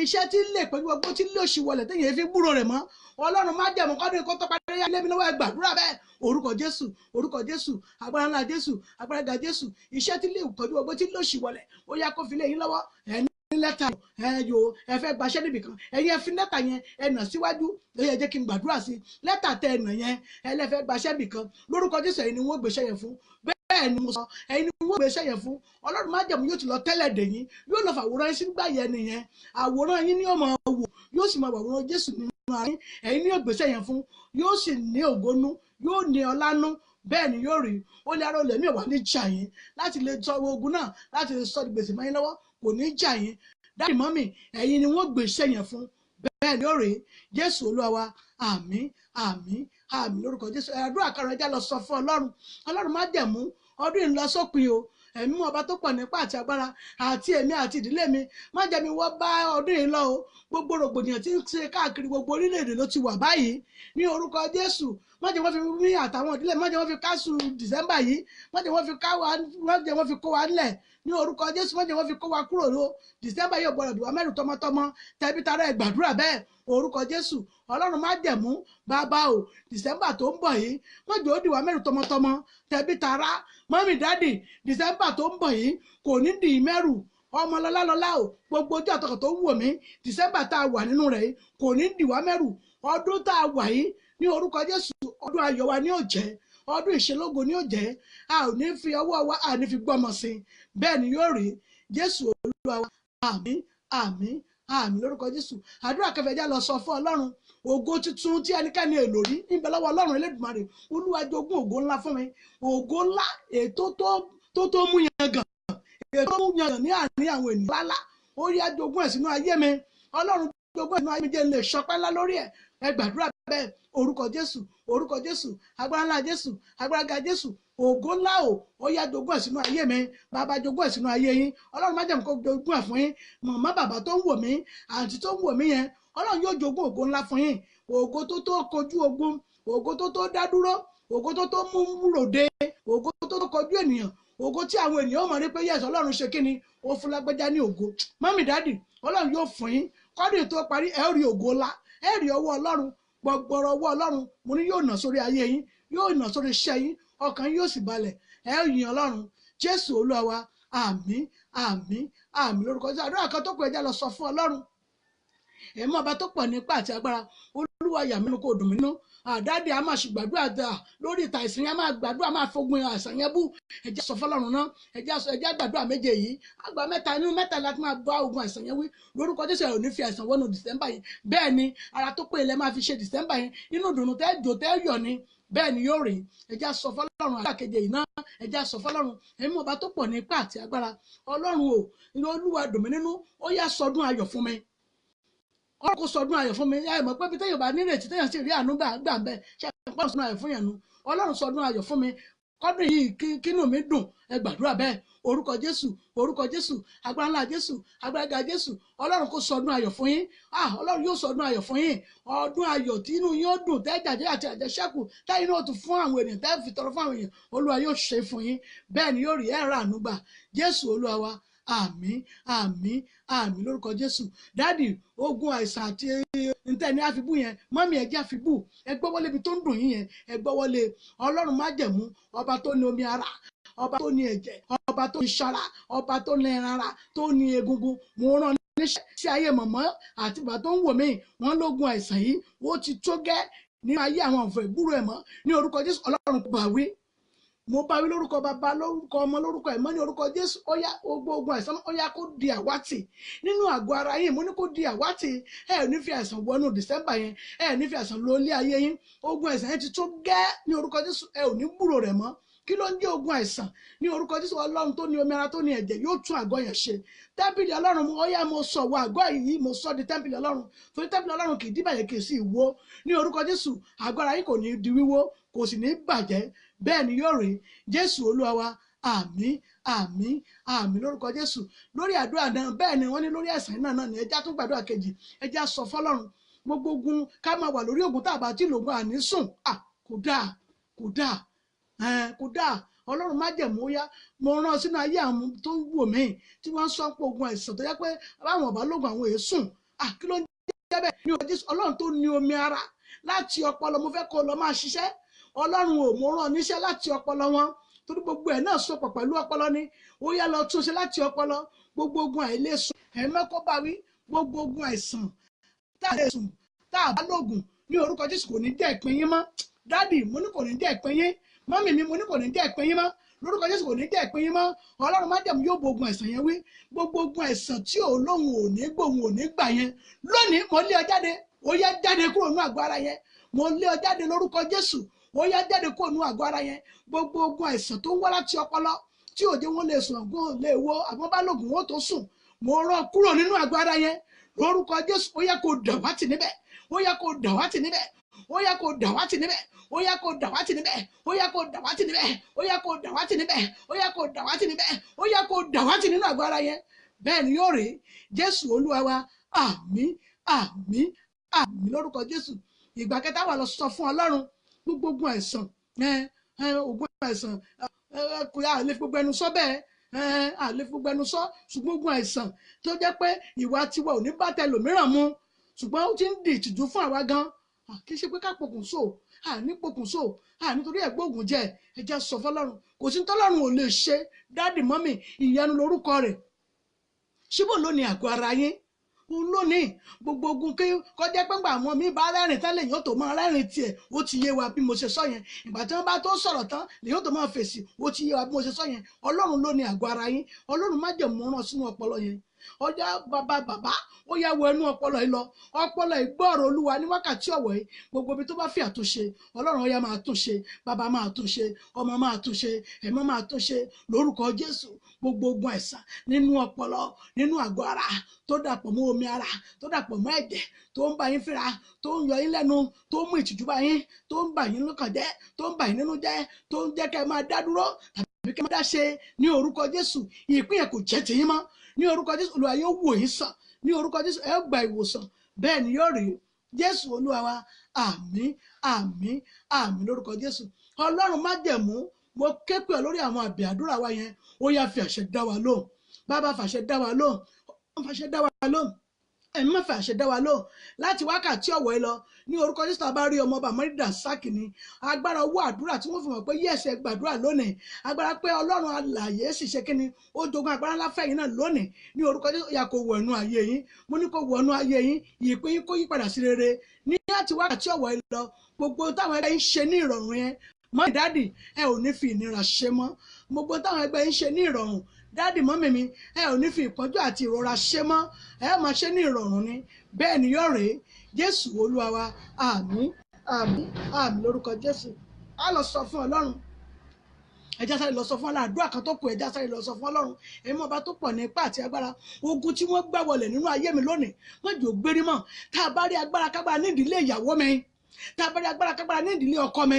Iṣẹ́ tí lè pẹ̀lú wọ́pọ̀ tí lóṣù wọlé téèyàn fi gbúrò rẹ̀ mọ́, Ọlọ́run májẹ̀mú kọ́dún kó tó parí yá lé mi lọ́wọ́. Ẹ gbàdúrà bẹ́ẹ̀. Orúkọ Jésù, orúkọ Jésù, agbára ńlá Jésù, agbára ga Jésù. Iṣẹ́ tí lè pẹ̀lú wọ́pọ̀ tí lóṣù wọlé, ó yá kó fi lé yín lọ́wọ́. Ẹ̀ ní lẹ́tà ẹ yo, ẹ fẹ́ gbaṣẹ́ níbì kan, ẹ̀yin ẹ fi lẹ́tà yẹn ẹ nà síwájú. Ẹ yẹ jẹ́ kí n gbàdúrà sí lẹ́tà tẹ ẹ nà yẹn, ẹ lẹ́ fẹ́ gbaṣẹ́ níbì kan lórúkọ Jésù. Ẹ̀yin ni wọ́n gbéṣẹ́ yẹn fún. Bẹ́ẹ̀ ni mo sọ, ẹ̀yin ni wọ́n gbéṣẹ́ yẹn fún. Ọlọ́run májẹ̀mú yóò ti lọ tẹ́lẹ̀ dè yín, yóò lọ fàwòrán yín sígbà yẹn nìyẹn. Àwòrán yín ni yóò máa wò, yóò sì máa wàwòrán Jésù nínú ara yín. Ẹ̀yin ni yóò gbéṣẹ́ yẹn fún, yóò sì ní ògónú, yóò ní ọlánú. Bẹ́ẹ̀ ni yóò rí. Ó lé ara olè mi wà ní jà yín láti lè sọ ogun náà, láti lè sọ gbèsè mọ́ yín lọ́wọ́, kò ní jà yín. Dáàdì mọ́mì, ẹ̀yin ni wọ́n gbèsè yẹn fún. Bẹ́ẹ̀ ni ó rèé. Jésù Olúwa wa, àmín, àmín, àmín lórúkọ Jésù. Àdúrà karùn-ún, ẹja lọ sọ fún Ọlọ́run. Ọlọ́run májẹ̀mú, ọdún yìí ń lọ sópin o. Ẹ̀mí ọba tó pọ̀ nípa àti agbára, àti èmi àti ìdílé mi, má jẹ́ mi wọ́n bá ọdún yìí lọ o. Gbogbo rògbòdìyàn tí ń ṣe káàkiri gbogbo orílẹ̀-èdè ló ti wà báyìí ní orúkọ Jésù. Má jẹ́ wọ́n fi mí àtàwọn ìdílé, má jẹ́ wọ́n fi káṣù Dìsẹ́mbà yìí, má jẹ́ wọ́n fi ká wa, má jẹ́ wọ́n fi kó wa nílẹ̀ ní orúkọ Jésù. Má jẹ́ wọ́n fi kó wa kúrò ló Dìsẹ́mbà yóò gbọ́dọ̀ dùn wá mẹ́rù tọmọtọmọ tẹbí tará. Ẹ gbàdúrà bẹ́ẹ̀. Orúkọ Jésù. Ọlọ́run májẹ̀mú, bàbá o, Dìsẹ́mbà tó ń bọ̀ yìí, má jẹ́ ó dì wá mẹ́rù tọmọtọmọ tẹbí tará. Mọ́mì dádì, Dìsẹ́mbà tó ń bọ̀ yìí kò ní dì í mẹ́rù. Ọmọ lọ́lá lọ́lá o, gbogbo ojú àtọkọ̀ tó ń wò mí, Dìsẹ́mbà tá a wà nínú rẹ̀ yìí kò ní dì wá mẹ́rù. Ọdún tá a wà yìí ní orúkọ Jésù, ọdún ayọ̀ wa ní ó jẹ́, ọdún ìṣelógo ní ó jẹ́. A ò ní fi ọwọ́ wa, a ní fi gbọ́mọ sí i. Bẹ́ẹ̀ ni yóò rí. Jésù Olúwa wa, àmín, àmín, àmín lórúkọ Jésù. Àdúrà kẹfẹ, já lọ sọ fún Ọlọ́run. Ògo tuntun tí ẹnikẹ́ni èlò rí níbẹ̀ lọ́wọ́ Ọlọ́run Elédùmarè. Olúwa jogún ògo ńlá fún mi, ògo ńlá ètò tó mú yangàn, ètò mú yangàn ní àárín àwọn ènìyàn lálá. Ó yá, jogún ẹ̀ sínú ayé mi. Ọlọ́run jogún ẹ̀ sínú ayé mi, jẹ́ n lè ṣọpẹ́ ńlá lórí ẹ̀. Ẹ gbàdúrà bẹ́ẹ̀. Orúkọ Jésù, orúkọ Jésù, agbára ńlá Jésù, agbára ga Jésù. Ògo ńlá o, ó yá, jogún ẹ̀ sínú ayé mi. Bàbá, jogún ẹ̀ sínú ayé yín. Ọlọ́run májẹ̀mú kó jogún ẹ̀ fún yín. Màmá, bàbá tó ń wò mí, àǹtí tó ń wò mí yẹn, Ọlọ́run yóò jogún ògo ńlá fún yín. Ògo tó tó kojú ogun, ògo tó tó dá dúró, ògo tó tó mú ròde, ògo tó tó kojú ènìyàn, ògo tí àwọn ènìyàn mọ̀ ní pé yẹ̀sọ̀ Ọlọ́run ṣe kíni, ó fún lágbájá ní ògo. Mọ́mì, dádì, Ọlọ́run yóò fún yín. Kọ́dún tó parí, ẹ ó rí ògo ńlá, ẹ rí ọwọ́ Ọlọ́run gbọgbọrọ. Ọwọ́ Ọlọ́run mo ní yóò nà sórí ayé yín, yóò nà sórí iṣẹ́ yín, ọkàn yín yóò sì balẹ̀, ẹ ó yin Ọlọ́run. Jésù Olúwa wa, àmín, àmín, àmín lórúkọ Jésù. Àdúrà kan tó kù, ẹjá lọ sọ fún Ọlọ́run. Ẹ̀mí ọba tó pọ̀ nípa àti agbára, Olúwa yà mí nínú, kó dùn mí nínú. Àdáde a máa ṣùgbàdúrà dà lórí ìta ìsìn yẹn, a máa gbàdúrà, máa fogun àìsàn yẹn bú. Ẹjẹ́ sọ fọlọ́run náà, ẹjẹ́ sọ, ẹjẹ́ gbàdúrà méje yìí. Àgbà mẹ́ta nínú mẹ́ta láti máa bá ogun àìsàn yẹn wí lórúkọ Jésù. Ẹ̀ ò ní fi àìsàn wọnú Dìsẹ́mbà yìí. Bẹ́ẹ̀ ni ara tó pé ilẹ̀ máa fi ṣe Dìsẹ́mbà yẹn, inú ìdùnnú tẹ́ jò tẹ́ yọ̀ ni. Bẹ́ẹ̀ ni yóò rí. Ẹjẹ́ sọ fọlọ́run. Àdúrà keje yìí náà, ẹjẹ́ sọ fọlọ́run. Ẹ̀mí ọba tó pọ̀ ní ipá àti agbára, Ọlọ́run o, Olúwa dùn mí nínú, ó yá sọdún ayọ̀ fún mi. Ọlọ́run kò sọdún ayọ̀ fún mi. Ẹ mọ̀ pé bí téèyàn bá nírètí, téèyàn sì rí àánú gbà ń bẹ, ṣe é pọ́n sọdún ayọ̀ fún yẹn nu. Ọlọ́run sọdún ayọ̀ fún mi. Kọ́dún yìí kínú mi dùn. Ẹ gbàdúrà bẹ́ẹ̀. Orúkọ Jésù, orúkọ Jésù, agbára ńlá Jésù, agbára ga Jésù. Ọlọ́run kó sọ ọdún ayọ̀ fún yín. Ah, Ọlọ́run yóò sọ ọdún ayọ̀ fún yín, ọdún ayọ̀ tí inú yín ó dùn, tẹ́jàjẹ́ àti àjẹṣẹ́kù, táyìn náà tún fún àwọn ènìyàn, tẹ́ fi tọrọ fún àwọn èèyàn. Olúwa yóò ṣe fún yín. Bẹ́ẹ̀ ni yóò rí. Ẹ̀ rà àánú gbà. Jésù Olúwa wa. Àmín, àmín, àmín lórúkọ Jésù. Daddy, ogun àìsàn àti ntẹ́ ní àfibú yẹn, mummy, ẹ jẹ́ àfibú. Ẹ gbọ́wọ́lé ibi tó ń dùn yín yẹn. Ẹ gbọ́wọ́lé. Ọlọ́run májẹ̀mú, ọba tó ní omi ara, ọba tó ní ẹ̀jẹ̀, ọba tó ní ṣara, ọba tó ní ẹran ara, tó ní egungun, mo rán níṣẹ́ sí ayé mummy àti bàbá tó ń wò mí. Wọ́n lógun àìsàn yìí, ó ti tó gẹ́ ní ayé àwọn ọ̀fẹ́ ìgbúrò ẹ̀ mọ́. Ní orúkọ Jésù, Ọlọ́run kò bá wí. Mo bá wí lórúkọ Bàbá, lórúkọ Ọmọ, lórúkọ Ẹ̀mọ́, ní orúkọ Jésù. Ó yá, gbogbo ogun àìsàn, ó yá, kó di àwátì nínú àgọ́ ara yín. Mo ní kó di àwátì. Ẹ ò ní fi àìsàn wọnú December yẹn. Ẹ ò ní fi àìsàn lọ ilé ayé yín. Ogun àìsàn yẹn ti tó gẹ́ ní orúkọ Jésù. Ẹ ò ní gbúrò rẹ̀ mọ́. Kí ló ń jẹ́ ogun àìsàn? Ní orúkọ Jésù, Ọlọ́run tó ní omi ara, tó ní ẹ̀jẹ̀, yóò tún àgọ́ yẹn ṣe. Tẹ́ḿpìlì Ọlọ́run, ó yá, mo sọ wọ àgọ́ yìí, mo sọ di tẹ́ḿpìlì Ọlọ́run, torí tẹ́ḿpìlì Ọlọ́run kì í díbàjẹ́, kì í sì wó. Ní orúkọ Jésù, àgọ́ ara yín kò ní di wíwó, kò sì ní bàjẹ́. Bẹ́ẹ̀ ni yóò rí. Jésù Olúwa wa. Àmín, àmín, àmín lórúkọ Jésù. Lórí àdúrà náà, bẹ́ẹ̀ ni wọ́n ní lórí àìsàn náà náà ni ẹ jẹ́ á tún gbàdúrà kejì. Ẹ jẹ́ á sọ fọ́lọ́run. Gbogbo ogun ká máa wà lórí ogun, tá a bá tí lògùn àní sùn, à kò dáa, kò dáa, kò dáa. Ọlọ́run májẹ̀mú, ó yá, mo rán sínú ayé àwọn tó ń wò mí tí wọ́n ń sọ pé ogun àìsàn tó yẹ pé báwọn ọba lóògùn, àwọn èé sùn. À kí ló ń jẹ́ bẹ́ẹ̀? Ní orúkọ Jésù, Ọlọ́run tó ní omi ara, láti ọpọlọ mo fẹ́ kó lọ máa ṣiṣẹ́. Ọlọ́run ò, mo rán níṣẹ́ láti ọpọlọ wọn, torí gbogbo ẹ̀ náà sopọ̀ pẹ̀lú ọpọlọ ni. Ó yá, lọ túnṣe láti ọpọlọ. Gbogbo ogun àìlèsùn, ẹ̀mẹ́kọ́ bá wí. Gbogbo ogun àìsàn tá a lè sùn tá a bá lóògùn, ní orúkọ Jésù, kò ní jẹ́ ìpín yín mọ́. Daddy, mo ní kò ní jẹ́ ìpín yín. Mummy mi, mo ní kò ní jẹ́ ìpín yín mọ́. Lórúkọ Jésù, kò ní jẹ́ ìpín yín mọ́. Ọlọ́run májẹ̀mú yóò bo ogun àìsàn yẹn wí. Gbogbo ogun àìsàn tí ò lóhùn ò ní gbóhùn ò ní gbà yẹn, lónìí mo lé ọ jáde. Ó yá, jáde kúrò nínú àgọ́ ara yẹn. Mo lé ọ jáde lórúkọ Jésù. Ó yá, jáde kúrò nínú àgọ́ ara yẹn. Gbogbo ogun àìsàn tó ń wá láti ọpọlọ tí òde wọn lè sùn, ògùn lè wo àwọn bá lògùn wọn tó sùn, mo rán kúrò nínú àgọ́ ara yẹn lórúkọ Jésù. Ó yá, kó dàwátì níbẹ̀. Ó yá, kó dàwátì níbẹ̀. Ó yá, kó dàwátì níbẹ̀. Ó yá, kó dàwátì níbẹ̀. Ó yá, kó dàwátì níbẹ̀. Ó yá, kó dàwátì níbẹ̀. Ó yá, kó dàwátì níbẹ̀. Ó yá, kó dàwátì nínú àgọ́ ara yẹn. Bẹ́ẹ̀ ni yóò rí. Jésù Olúwa wa. Àmín, àmín, àmín lórúkọ Jésù. Ìgbà kẹta wà, lọ sọ fún Ọlọ́run. Gbogbo ogun àìsàn, ogun àìsàn, kò yà lè fi gbogbo ẹnu sọ bẹ́ẹ̀, à lè fi gbogbo ẹnu sọ, ṣùgbọ́n ogun àìsàn tó jẹ́ pé ìwà tiwa ò ní bá tẹlòmíràn mu, ṣùgbọ́n ó ti ń di ìtìjú fún àwa gan. Kì í ṣe pé ká pokùnso, à ní pokùnso, à nítorí ẹ̀gbóògùn jẹ. Ẹ jẹ́ sọ fọlọ́run. Kò sí tọ́lọ́run ò lè ṣe. Daddy, mummy, ìyanu lórúkọ rẹ̀. Síbò ló ní àgọ́ ara yín, òun lónìí. Gbogbo ogun kí kọjá pé ńgbà àwọn míì bá rẹ́rìn tán lèyìn ó tó máa rẹ́rìn tiẹ̀, ó ti yé wa bí mo ṣe sọ yẹn. Ìgbà tí wọ́n bá tó sọ̀rọ̀ tán lèyìn ó tó máa fèsì, ó ti yé wa bí mo ṣe sọ yẹn. Ọlọ́run ló ní àgọ́ ara yín. Ọlọ́run májẹ̀mú, rán sínú ọpọlọ yẹn. Ọjà bàbá bàbá, ó yá, wọ ẹnu ọpọlọ yìí lọ. Ọpọlọ ìgbọ́rọ̀ Olúwa ní wákàtí ọ̀wọ̀ yìí. Gbogbo ibi tó bá fi àtúnṣe, Ọlọ́run, ó yá, máa túnṣe. Bàbá máa túnṣe, ọmọ máa túnṣe, ẹ̀mọ́ máa túnṣe lórúkọ Jésù. Gbogbo ogun àìsàn nínú ọpọlọ, nínú àgọ́ ara, tó dàpọ̀ mọ́ omi ara, tó dàpọ̀ mọ́ ẹ̀jẹ̀, tó ń bá yín fínra, tó ń yọ yín lẹ́nu, tó ń mú ìtìjú bá yín, tó ń bà yín lọ́kàn jẹ́, tó ń bà yín nínú jẹ́, tó ń jẹ́ kẹ́ ẹ máa dá dúró tàbí kẹ́ ẹ máa dá ṣe, ní orúkọ Jésù, ìpín yẹn kò jẹ́ tiyín mọ́. Ní orúkọ Jésù, Olúwa yóò wò yín sàn. Ní orúkọ Jésù, ẹ gba ìwòsàn. Bẹ́ẹ̀ ni yóò rí. Jésù Olúwa wa. Àmín, àmín, àmín lórúkọ Jésù. Ọlọ́run májẹ̀mú, mo ké pè ọ́ lórí àwọn àbẹ̀ àdúrà wa yẹn. Ó yá, fi àṣẹ dá wa lóhùn. Bàbá, fàṣẹ dá wa lóhùn. Fàṣẹ dá wa lóhùn. Ẹ̀mí má fàṣẹ dá wa lóhùn láti wákàtí ọ̀wọ́ yìí lọ. Ní orúkọ Jésù, tá a bá rí ọmọ ọba mọ́rídà sákì ni agbára owó àdúrà tí wọ́n fi mọ̀ pé yẹ̀sẹ̀ gbàdúrà lónìí, agbára pé Ọlọ́run alààyè sì ṣe kíni, ó jogún agbára ńlá fẹ̀yìn náà lónìí. Ní orúkọ Jésù, ó yá, kó wọnú ayé yín. Mo ní kó wọnú ayé yín. Ìpín yín kó yí padà sí rere ní láti wákàtí ọ̀wọ́ yìí lọ. Gbogbo táwọn ẹgbẹ́ yín ṣe ní ìrọ̀rùn yẹn, mọ́ daddy, ẹ ò ní fi ìnira ṣe mọ́. Gbogbo táwọn ẹgbẹ́ yín ṣe ní ìrọ̀rùn, daddy, mummy mi, ẹ ò ní fi ìpọ́njú àti ìrora ṣe mọ́. Ẹ máa ṣe ní ìrọ̀rùn ni. Bẹ́ẹ̀ ni yóò rèé. Jésù Olúwa wa. Àmín, àmín, àmín lórúkọ Jésù. Á lọ sọ fún Ọlọ́run. Ẹ jẹ́ á sáré lọ sọ fún Ọlọ́run. Àdúrà kan tó kù, ẹ jẹ́ á sáré lọ sọ fún Ọlọ́run. Ẹ̀mí ọba tó pọ̀ ní ipá àti agbára, ogun tí wọ́n gbà wọlé nínú ayé mi lónìí, wọ́n jò gbérí mọ́. Tá a bá rí agbára kágbára ní ìdílé ìyàwó mi, tá a bá rí agbára kágbára ní ìdílé ọkọ mi,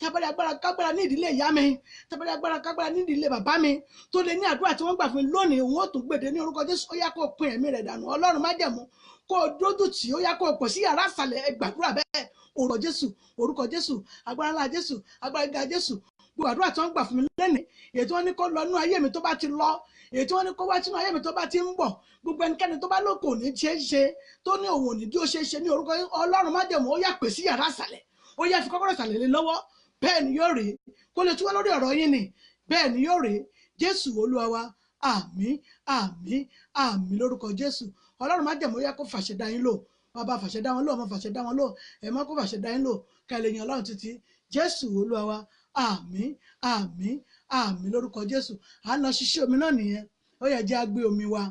Tábàrí agbára kágbára ní ìdílé ìyá mi, tábàrí agbára kágbára ní ìdílé bàbá mi, tó lè ní àdúrà tí wọ́n gbà fún mi lónìí òun ó tún gbèdé ní orúkọ Jésù. Ó yá kó pin ẹ̀mí rẹ̀ dànù. Ọlọ́run májẹ̀mú kó o dójú tì, ó yá kó o pọ̀ sí yàrá àsàlẹ̀. Ẹ gbàdúrà bẹ́ẹ̀. Orúkọ Jésù, orúkọ Jésù, agbára ńlá Jésù, agbára gíga Jésù. Gbogbo àdúrà tí wọ́n gbà fún mi lónìí, èyí tí wọ́n ní kó lọ nínú ayé mi tó bá ti lọ, èyí tí wọ́n ní kó wá sínú ayé mi tó bá ti ń bọ̀, gbogbo ẹnikẹ́ni tó bá lóko ní ṣe é ṣe, tó ní òun ò ní bí ó ṣe é ṣe ní orúkọ Ọlọ́run májẹ̀mú, ó yá pè sí yàrá àsàlẹ̀, ó yá fi kọ́kọ́rọ́ ìsàlẹ̀ lé lọ́wọ́. Bẹ́ẹ̀ ni yóò rí, kó lè túwọ́ lórí ọ̀rọ̀ yín ni, bẹ́ẹ̀ ni yóò rí. Jésù Olúwa wa, àmín, àmín, àmín lórúkọ Jésù. Ọlọ́run májẹ̀mú ó yá kó fàṣẹ dá yín lò. Bàbá fàṣẹ dá wọn lò, ọmọ fàṣẹ dá wọn lò, ẹ̀mọ́ kó fàṣẹ dá yín lò, kẹ́lẹ́ yín Ọlọ́run títí. Jésù Olúwa wa, àmín, àmín, àmín lórúkọ Jésù. À ń lọ ṣiṣẹ́ omi náà nìyẹn. Ó yẹ jẹ́ á gbé omi wa,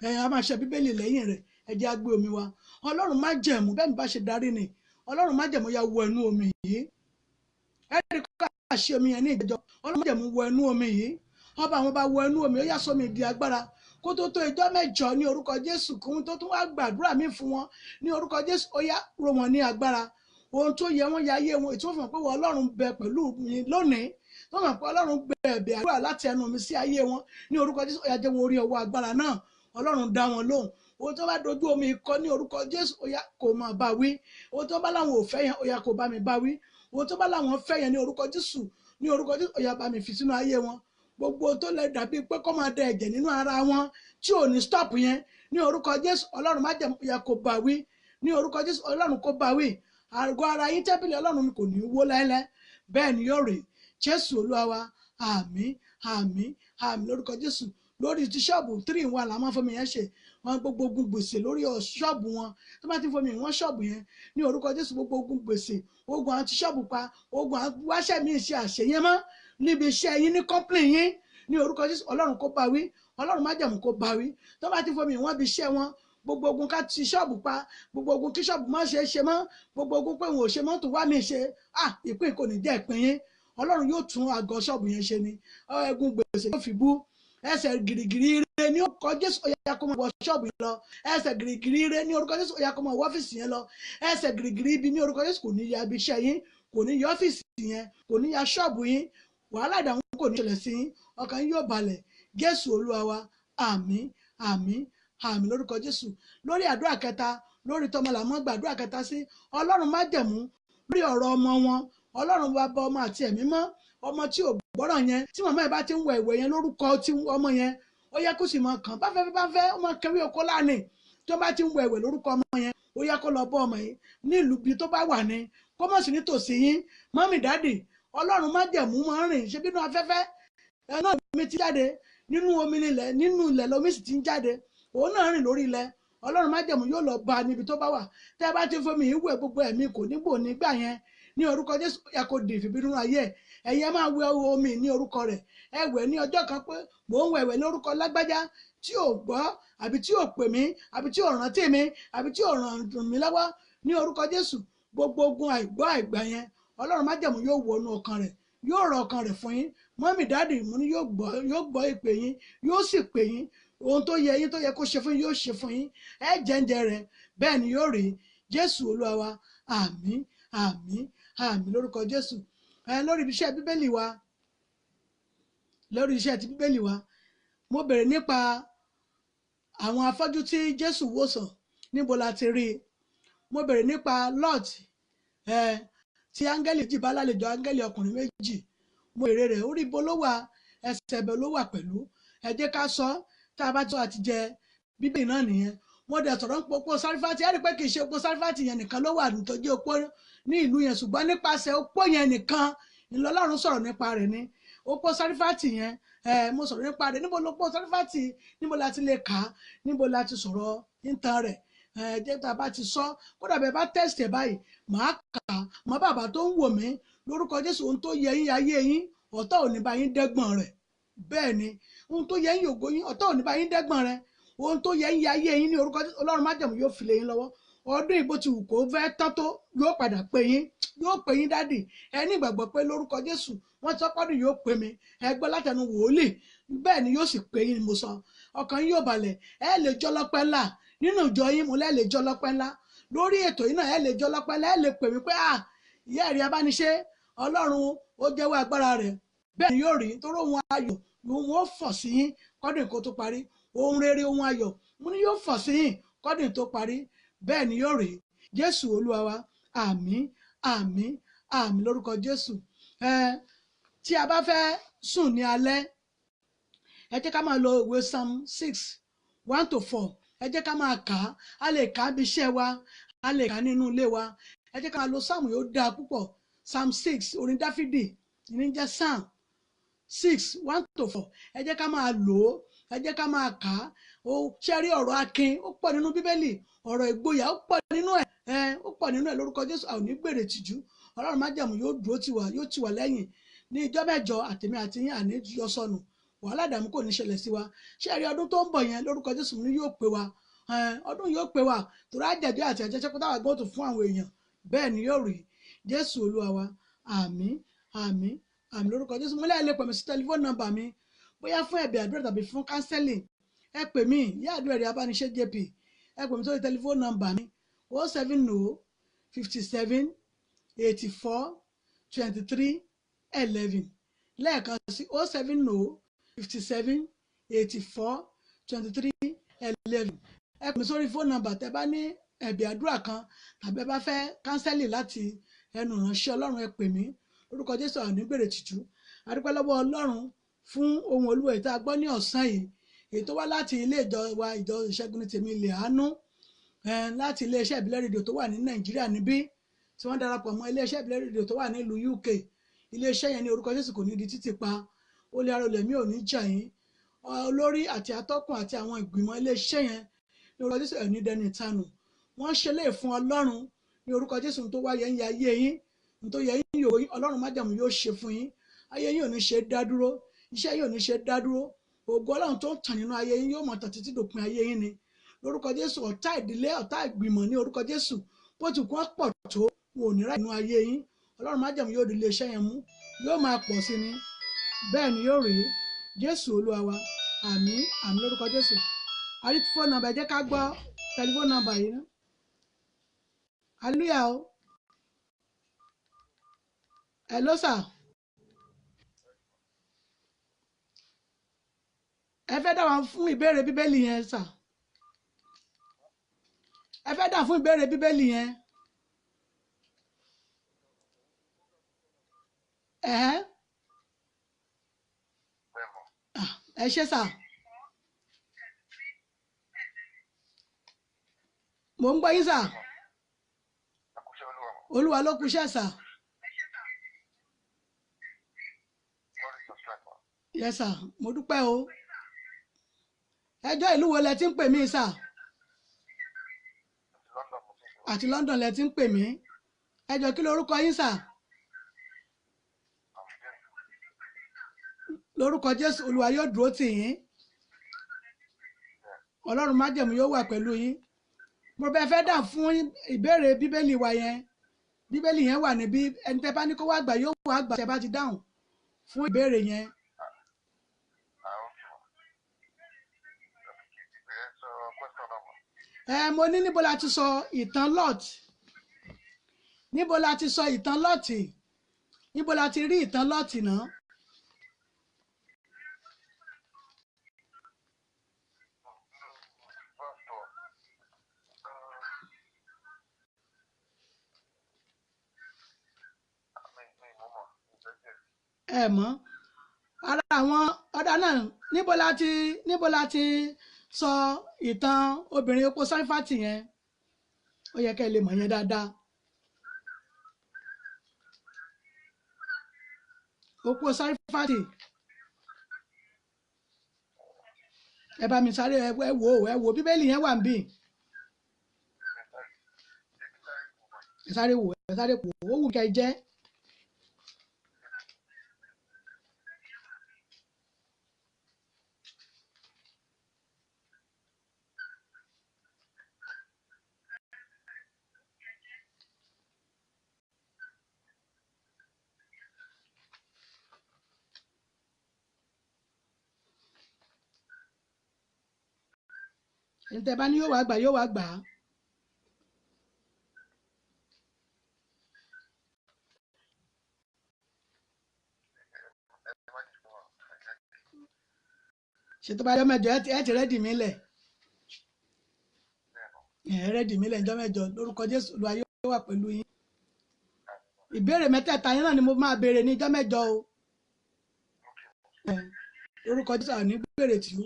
ẹ a máa ṣe Bíbélì lẹ́yìn rẹ̀. Ẹ jẹ́ á gbé omi wa. Ọlọ́run májẹ̀mú, bẹ́ẹ̀ ni bá ṣe darí ni. Ọlọ́run májẹ̀mú ya wọ ẹnu omi yìí. Ẹ̀rí kọ́ àṣẹ omi yẹn ní ìjẹjọ́. Ọlọ́run májẹ̀mú wọ ẹnu omi yìí. Ọba àwọn bá wọ ẹnu omi, ó yá sómi di agbára. Kó tó tó ìjọ́ mẹ́jọ ní orúkọ Jésù, kóhun tó tún wá gbàdúrà mí fún wọn ní orúkọ Jésù, ó yá ró wọn ní agbára. Ohun tó yẹ wọ́n ya ayé wọn, ètò fún wọn pé wọ́n Ọlọ́run bẹ pẹ̀lú mi lónìí, tó mọ̀ pé Ọlọ́run gbẹ ẹ̀bẹ̀ àdúrà láti ẹnu mi sí ayé wọn ní orúkọ Jésù, ó yá jẹ́ wọn orí ọwọ́ agbára náà. Ọlọ́run dá wọn lóhùn. Ohun tó bá dojú omi kọ ní orúkọ Jésù, ó yá kó máa bá wí. Ohun tó bá láwọn ò fẹ́ yẹn, ó yá kó bá mi bá wí. Ohun tó bá láwọn fẹ́ yẹn ní orúkọ Jésù, ní orúkọ Jésù, ó yá bá mi fi sínú ayé wọn. Gbogbo tó lè dàbí pé kó máa da ẹ̀jẹ̀ nínú ara wọn tí ò ní stop yẹn ní orúkọ Jésù, Ọlọ́run májẹ̀mú, ó yá kó bá wí. Ní orúkọ Jésù, Ọlọ́run kó bá wí. Àgọ́ ara yín tẹ́bìlì Ọlọ́run kò ní wó láéláé. Bẹ́ẹ̀ ni yóò rí. Jésù Olúwa wa, àmín, àmín, àmín lórúkọ Jésù. Lórí ti ṣọ́ọ̀bù 3 in 1 la máa fọmi yẹn ṣe. Wọn gbogbo ogun gbèsè lórí ṣọ́ọ̀bù wọn tó bá ti fọmi wọn ṣọ́ọ̀bù yẹn ní orúkọ Jésù, gbogbo ogun gbèsè, ogun àti ṣọ́ọ̀bù pa, ogun wáṣẹ́ mi ṣe àṣeyẹn mọ́ níbi iṣẹ́ yín ní kọ́ńpìlì yín ní orúkọ Jésù, Ọlọ́run kó bá wí. Ọlọ́run májẹ̀mú kó bá wí. Tó bá ti fọmi wọn bí iṣẹ́ wọn, gbogbo ogun ká ti ṣọ́ọ̀bù pa, gbogbo ogun kí ṣọ́ọ̀bù má ṣe é ṣe mọ́, gbogbo ogun pé òun ò ṣe mọ́ tó wá mi ṣe, ìpín kò ní jẹ́ ìpín yín. Ọlọ́run yóò tún àgọ́ ṣọ́ọ̀bù yẹn ṣe ni. Ẹ̀gún gbèsè yóò fi bú. Ẹsẹ̀ gìrìgìrì rẹ ní orúkọ Jésù, ó yá kó máa wọ ṣọ́ọ̀bù yẹn lọ. Ẹsẹ̀ gìrìgìrì rẹ ní orúkọ Jésù, ó yá kó máa wọ ọ́fíìsì yẹn lọ. Ẹsẹ̀ gìrìgìrì ibi ní orúkọ Jésù kò ní ya ibi iṣẹ́ yín, kò ní ya ọ́fíìsì yẹn, kò ní ya ṣọ́ọ̀bù yín. Wàhálà ìdààmú kò ní ṣẹlẹ̀ sí yín, ọkàn yín yóò balẹ̀. Jésù Olúwa wa, àmín, àmín, àmín lórúkọ Jésù. Lórí àdúrà kẹta, lórí tọmọ làmọ́ gbàdúrà kẹta sí. Ọlọ́run májẹ̀mú lórí ọ̀rọ̀ ọmọ wọn. Ọlọ́run wa bá ọmọ àti ẹ̀mí mọ́. Ọmọ tí ò gbọ́rọ̀ yẹn, tí màmá ẹ̀ bá ti ń wẹ̀ ìwẹ̀ yẹn lórúkọ tí ọmọ yẹn, ó yẹ kó sì máa kàn. Bá fẹ́ bá fẹ́, ó máa kẹwé oko lánìí. Tó bá ti ń wẹ̀ ìwẹ̀ lórúkọ ọmọ yẹn, ó yẹ kó lọ bọ́ ọmọ yẹn nílùú ibi tó bá wà ní. Kó mọ̀ sí nítòsí yín. Mọ́mì dádì, Ọlọ́run májẹ̀mú máa ń rìn ṣe bínú afẹ́fẹ́. Ẹ náà omi ti jáde nínú omi nílẹ̀, nínú ilẹ̀ lomi sì ti ń jáde. Òun náà rìn lórí ilẹ̀. Ọlọ́run májẹ̀mú yóò lọ bá níbi tó bá wà. Tẹ́ ẹ bá ti fomi ìwẹ̀ gbogbo ẹ̀mí kò ní bò nígbà yẹn ní orúkọ Jésù, yà kó di ìfìbínú ayé ẹ̀. Ẹ̀yin ẹ máa wẹ omi ní orúkọ rẹ̀. Ẹ wẹ̀ ní ọjọ́ kan pé mò ń wẹ̀wẹ̀ ní orúkọ lágbájá tí ò gbọ́, àbí tí ò pè mí, àbí tí ò rántí mi, àbí tí ò ràn mí lọ́wọ́ ní orúkọ Jésù. Gbogbo ogun àìgbọ́ àìgbà yẹn, Ọlọ́run májẹ̀mú yóò wọnú ọkàn rẹ̀, yóò rọ ọkàn rẹ̀ fún yín. Mọ́mì dáàdì mú ní yóò gbọ́ ìpè yín, yóò sì pè yín. Ohun tó yẹ yín tó yẹ kó ṣe fún yín yóò ṣe fún yín. Ẹ jẹ́ǹjẹ́ rẹ̀, bẹ́ẹ̀ ni yóò rí. Jésù Olúwa wa, àmín, àmín, àmín lórúkọ Jésù. Lórí iṣẹ́ Bíbélì wa, lórí iṣẹ́ ti Bíbélì wa, mo bèrè nípa àwọn afọ́jú tí Jésù wòsàn, níbo la ti rí i. Mo bèrè nípa Lot, tí áńgẹ́lì méjì bá lálejò, áńgẹ́lì ọkùnrin méjì. Mo bèrè rẹ̀, orí ibo ló wà, ẹsẹ̀ ẹ̀bẹ̀ ló wà pẹ̀lú. Ẹ jẹ́ ká sọ, tá a bá tó àti jẹ Bíbélì náà nìyẹn. Wọ́n dẹ̀ sọ̀rọ̀ ń po opó Sárífátì. Ẹ rí i pé kì í ṣe opó Sárífátì yẹn nìkan ló wà nítorí opó ní ìlú yẹn, ṣùgbọ́n nípasẹ̀ opó yẹn nìkan ìlọlọ́run sọ̀rọ̀ nípa rẹ̀ ni. Opó Sárífátì yẹn, mo sọ̀rọ̀ nípa rẹ̀. Níbo lopó Sárífátì, níbo la ti lè kà á, níbo la ti sọ̀rọ̀ nítan rẹ̀? Jẹ́ tá a bá ti sọ, kódà bẹ́ẹ̀ bá tẹ̀sítẹ̀ báyìí, màá kà á. Màá bàbá tó ń wò mí lórúkọ Jésù, ohun tó yẹ yín ayé yín, ọ̀tá ò ní bá yín dẹ́gbọ̀n rẹ̀. Bẹ́ẹ̀ ni, ohun tó yẹ yín ògo yín, ọ̀tá ò ní bá yín dẹ́gbọ̀n rẹ̀. Ohun tó yẹ yín ayé yín ní orúkọ Jésù, Ọlọ́run májẹ̀mú yóò fi lé yín lọ́wọ́. Ọdún ìbò ti wù kó fẹ́ tán tó, yóò padà pé yín, yóò pé yín dádì. Ẹ ní ìgbàgbọ́ pé lórúkọ Jésù, wọ́n ti sọ́pọ́dún yóò pé mi. Ẹ gbọ́ látẹnu wòlíì, bẹ́ẹ̀ ni yóò sì pé yín ni mo sọ. Ọkàn yín yóò balẹ̀. Ẹ lè jọ́ lọ́pẹ́ ńlá nínú ìjọ yín, mo lẹ́ lè jọ́ lọ́pẹ́ ńlá lórí ètò yìí náà. Ẹ lè jọ́ lọ́pẹ́ ńlá, ẹ lè pè mí pé ìyá ẹ̀rí abániṣe, Ọlọ́run ó jẹ́wọ́ agbára rẹ̀. Bẹ́ẹ̀ ni yóò rí, torí ohun ayọ̀ òun ó fọ̀ sí yín kọ́dún kó tó parí. Ohun rere, ohun ayọ̀ mo ní yóò fọ̀ sí yín kọ́dún tó parí. Bẹ́ẹ̀ ni yóò rí. Jésù Olúwa wa, àmín, àmín, àmín lórúkọ Jésù. Tí a bá fẹ́ sùn ní alẹ́, ẹ jẹ́ ká máa lo ìwé Psalm 6:1-4. Ẹ jẹ́ ká máa kà á. A lè kà á bí iṣẹ́ wa, a lè kà á nínú ilé wa. Ẹ jẹ́ ká máa lo Psalm, yóò dáa púpọ̀. Psalm 6, orin Dáfídì ní jẹ́ Psalm 6:1-4. Ẹ jẹ́ ká máa lò ó, ẹ jẹ́ ká máa kà á. Ó ṣe rí ọ̀rọ̀ akin, ó pọ̀ nínú Bíbélì, ọ̀rọ̀ ìgboyà ó pọ̀ nínú ẹ̀, ó pọ̀ nínú ẹ̀ lórúkọ Jésù. A ò ní gbèrè tìjú. Ọlọ́run májẹ̀mú yóò dúró tì wá, yóò tì wá lẹ́yìn. Ní ìjọ́ mẹ́jọ, àtèmi àti yín àní yọ sọnù, wàhálà ìdààmú kò ní ṣẹlẹ̀ sí wa. Ṣé rí ọdún tó ń bọ̀ yẹn lórúkọ Jésù ní yóò pé wa, ọdún yóò pé wa, torí àjẹjẹ àti àjẹsẹ́kù táwa gbọ́ tó fún àwọn èèyàn. Bẹ́ẹ̀ ni yóò rí. Jésù Olúwa wa, àmín, àmín, àmín lórúkọ Jésù. Mo lẹ́yìn lè pè mí sí tẹlifóònù nọ́mbà mi, bóyá fún ẹ̀bẹ̀ àdúrà tàbí fún kánsẹ́lì. Ẹ pè mí, Ìyá Àdúrà Ẹ̀rí Abániṣe JP. Ẹ pè mí sórí tẹlifóònù nọ́mbà mi 070 57 84 23 11. Lẹ́ẹ̀kan sí 070 57 84 23 11. Ẹ pè mí sórí fóònù nọ́mbà tẹ́ bá ní ẹ̀bẹ̀ àdúrà kan tàbí ẹ bá fẹ́ kánsẹ́lì láti ẹnu ìránṣẹ́ Ọlọ́run. Ẹ pè mí lórúkọ Jésù. Àwọn onígbèrè tìjú. A dúpẹ́ lọ́wọ́ Ọlọ́run fún ohun Olúwa èyí tá a gbọ́ ní ọ̀sán yìí, èyí tó wá láti ilé ìjọ wa, ìjọ Ìṣẹ́gun ní Tèmi Ilẹ̀ Àánú, láti iléeṣẹ́ ìbílẹ̀ rédíò tó wà ní Nàìjíríà níbí, tí wọ́n darapọ̀ mọ́ iléeṣẹ́ ìbílẹ̀ rédíò tó wà nílùú UK. Iléeṣẹ́ yẹn ní orúkọ Jésù kò ní di títì pa. Ó lé ara olè mi ò ní jà yín. Olórí àti atọ́kùn àti àwọn ìgbìmọ̀ iléeṣẹ́ yẹn ní orúkọ Jésù ẹ̀ ní dẹni ìtanù. Wọ́n ṣe lè fún Ọlọ́run ní orúkọ Jésù tó wáyé ń ya ayé yín, tó yẹ yín yòó, Ọlọ́run májẹ̀mú yóò ṣe fún yín. Ayé yín ò ní ṣe dá dúró, iṣẹ́ yín ò ní ṣe dá dúró. Ògo Ọlọ́run tó ń tàn nínú ayé yín yóò mọ̀ tàn títí dòpin ayé yín ni lórúkọ Jésù. Ọ̀tá ìdílé, ọ̀tá ìgbìmọ̀ ní orúkọ Jésù, bó ti kún pọ̀ tó, wọn ò ní ráyè nínú ayé yín. Ọlọ́run májẹ̀mú yóò di iléeṣẹ́ yẹn mú, yóò máa pọ̀ sí ni. Bẹ́ẹ̀ ni yóò rí. Jésù Olúwa wa, àmín, àmín lórúkọ Jésù. Àrí fóònù nọ́mbà, ẹ jẹ́ ká gbọ́ tẹlifóònù nọ́mbà yìí ná. Hallelujah o. Hello sir. Ẹ fẹ́ dá wa fún ìbéèrè Bíbélì yẹn sir. Ẹ fẹ́ dá fún ìbéèrè Bíbélì yẹn. Ẹ̀hẹ́. Ẹ ṣé sir. Mò ń gbọ́ yín sir. Olúwa ló kúṣẹ́ sir. Yes sir, mo dúpẹ́ o. Ẹjọ́ ìlú wo lẹ ti ń pè mí sir? Àti London lẹ ti ń pè mí. Ẹjọ́ kí lorúkọ yín sir? Lórúkọ Jésù, Olúwa yóò dúró tì yín. Ọlọ́run májẹ̀mú yóò wà pẹ̀lú yín. Mo bẹ fẹ́ dà fún ìbéèrè Bíbélì wa yẹn. Bíbélì yẹn wà níbí, ẹni tẹ́ bá ní kó wá gbà yóò wá gbà tẹ́ bá ti dáhùn fún ìbéèrè yẹn. Mo ní níbo la ti sọ ìtàn Lot? Níbo la ti sọ ìtàn Lot? Níbo la ti rí ìtàn Lot náà? Ẹ mọ̀ ara àwọn ọ̀dà náà. Níbo la ti sọ ìtàn obìnrin opó Sárífátì yẹn? Ó yẹ kẹ́ ẹ lè mọ̀ yẹn dáadáa. Opó Sárífátì, ẹ bá mi sáré ẹ wò ó, ẹ wò Bíbélì yẹn wà níbí. Ẹ sáré wò, ẹ sáré wò ó, wù kẹ́ ẹ jẹ́. Ẹni tẹ́ bá ní yóò wá gbà, yóò wá gbà á. Ṣe tó bá jọ́ mẹ́jọ, ẹ ti ready mi lẹ̀? Ẹ ready mi lẹ̀ ńjọ́ mẹ́jọ. Lórúkọ Jésù, Olúwa yóò wà pẹ̀lú yín. Ìbéèrè mẹ́tẹ̀ẹ̀ta yẹn náà ni mo máa béèrè ní ìjọ́ mẹ́jọ o. Lórúkọ Jésù, àní béèrè tì ú.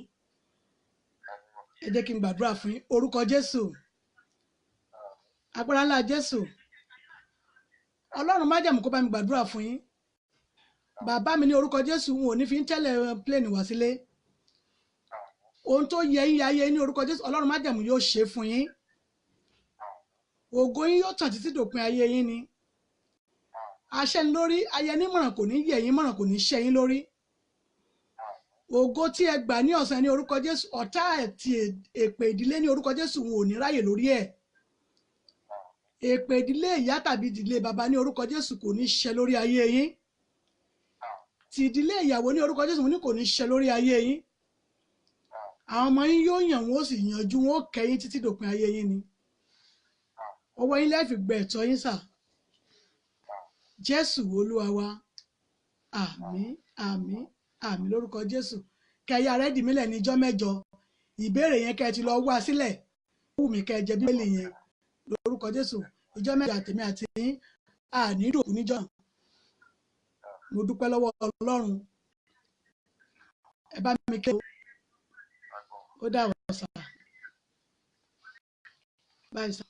Ẹ jẹ́ kí n gbàdúrà fún yín. Orúkọ Jésù, agbára ńlá Jésù, Ọlọ́run májẹ̀mú kó bá mi gbàdúrà fún yín. Bàbá mi, ní orúkọ Jésù, n ò ní fi ń tẹ́lẹ̀ plane wá sílé. Ohun tó yẹ yín ayé, ní orúkọ Jésù, Ọlọ́run májẹ̀mú yóò ṣe fún yín. Ògo yín yóò tàn títí dòpin ayé yín ni. Aṣẹ́ni lórí ayẹnímọ̀ràn kò ní yẹ̀ yín mọ̀ràn, kò ní ṣẹ́ yín lórí. Ògo tí ẹ gbà ní ọ̀sán, ní orúkọ Jésù, ọ̀tá àti èpè ìdílé, ní orúkọ Jésù, wọn ò ní ráyè lórí ẹ̀. Èpè ìdílé ìyá tàbí ìdílé bàbá, ní orúkọ Jésù, kò ní ṣẹ lórí ayé yín. Ti ìdílé ìyàwó, ní orúkọ Jésù, ní kò ní ṣẹ lórí ayé yín. Àwọn ọmọ yín yóò yàn, wọn ó sì yanjú, wọn ó kẹ́yìn títí dòpin ayé yín ni. Ọwọ́ yín lẹ́ẹ̀fì gbẹ ẹ̀tọ́ yín sà. Jésù Olúwa wa, àmín, àmín, àmín lórúkọ Jésù. Kẹyà ready mílẹ̀ ní ijọ́ mẹ́jọ. Ìbéèrè yẹn, kẹ́ ẹ ti lọ wá sílẹ̀. Ó wù mí kẹ́ ẹ jẹ Bíbélì yẹn. Lórúkọ Jésù, ìjọ́ mẹ́jọ, àtèmi àti yín, àní dòkú níjọ́ náà. Mo dúpẹ́ lọ́wọ́ Ọlọ́run. Ẹ bá mi ké o. Ó dàbọ̀ sà. Báyìí sà.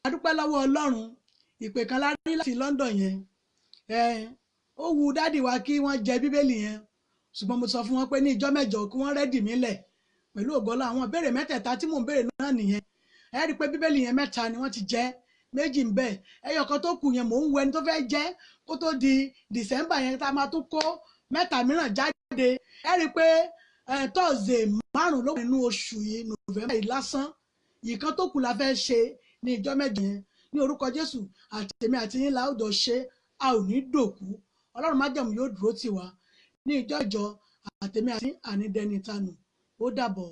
A dúpẹ́ lọ́wọ́ Ọlọ́run. Ìpè kan la rí láti London yẹn. Ẹ ó wu daddy wa kí wọ́n jẹ Bíbélì yẹn, ṣùgbọ́n mo sọ fún wọn pé ní ìjọ́ mẹ́jọ, kí wọ́n ready mí lẹ̀ pẹ̀lú ògbọ́lá. Àwọn ìbéèrè mẹ́tẹ̀ẹ̀ta tí mò ń béèrè náà nìyẹn. Ẹ rí i pé Bíbélì yẹn, mẹ́ta ni wọ́n ti jẹ́, méjì ń bẹ. Ẹyọ kan tó kù yẹn, mò ń wo ẹni tó fẹ́ jẹ́ kó tó di December yẹn, tá a máa tún kó mẹ́ta mìíràn jáde. Ẹ rí i pé Thursday márùn ló wà nínú oṣù yìí, November yìí lásán. Ìkan tó kù la fẹ́ ṣe ní ìjọ́ mẹ́jọ yẹn. Ní orúkọ Jésù, àtèmi àti yín la ó jọ ṣe. A ò ní dòkú. Ọlọ́run májẹ̀mú yóò dúró tì wá ní ìjọ ìjọ. Àtèmi àti àní dẹni tanù. Ó dàbọ̀.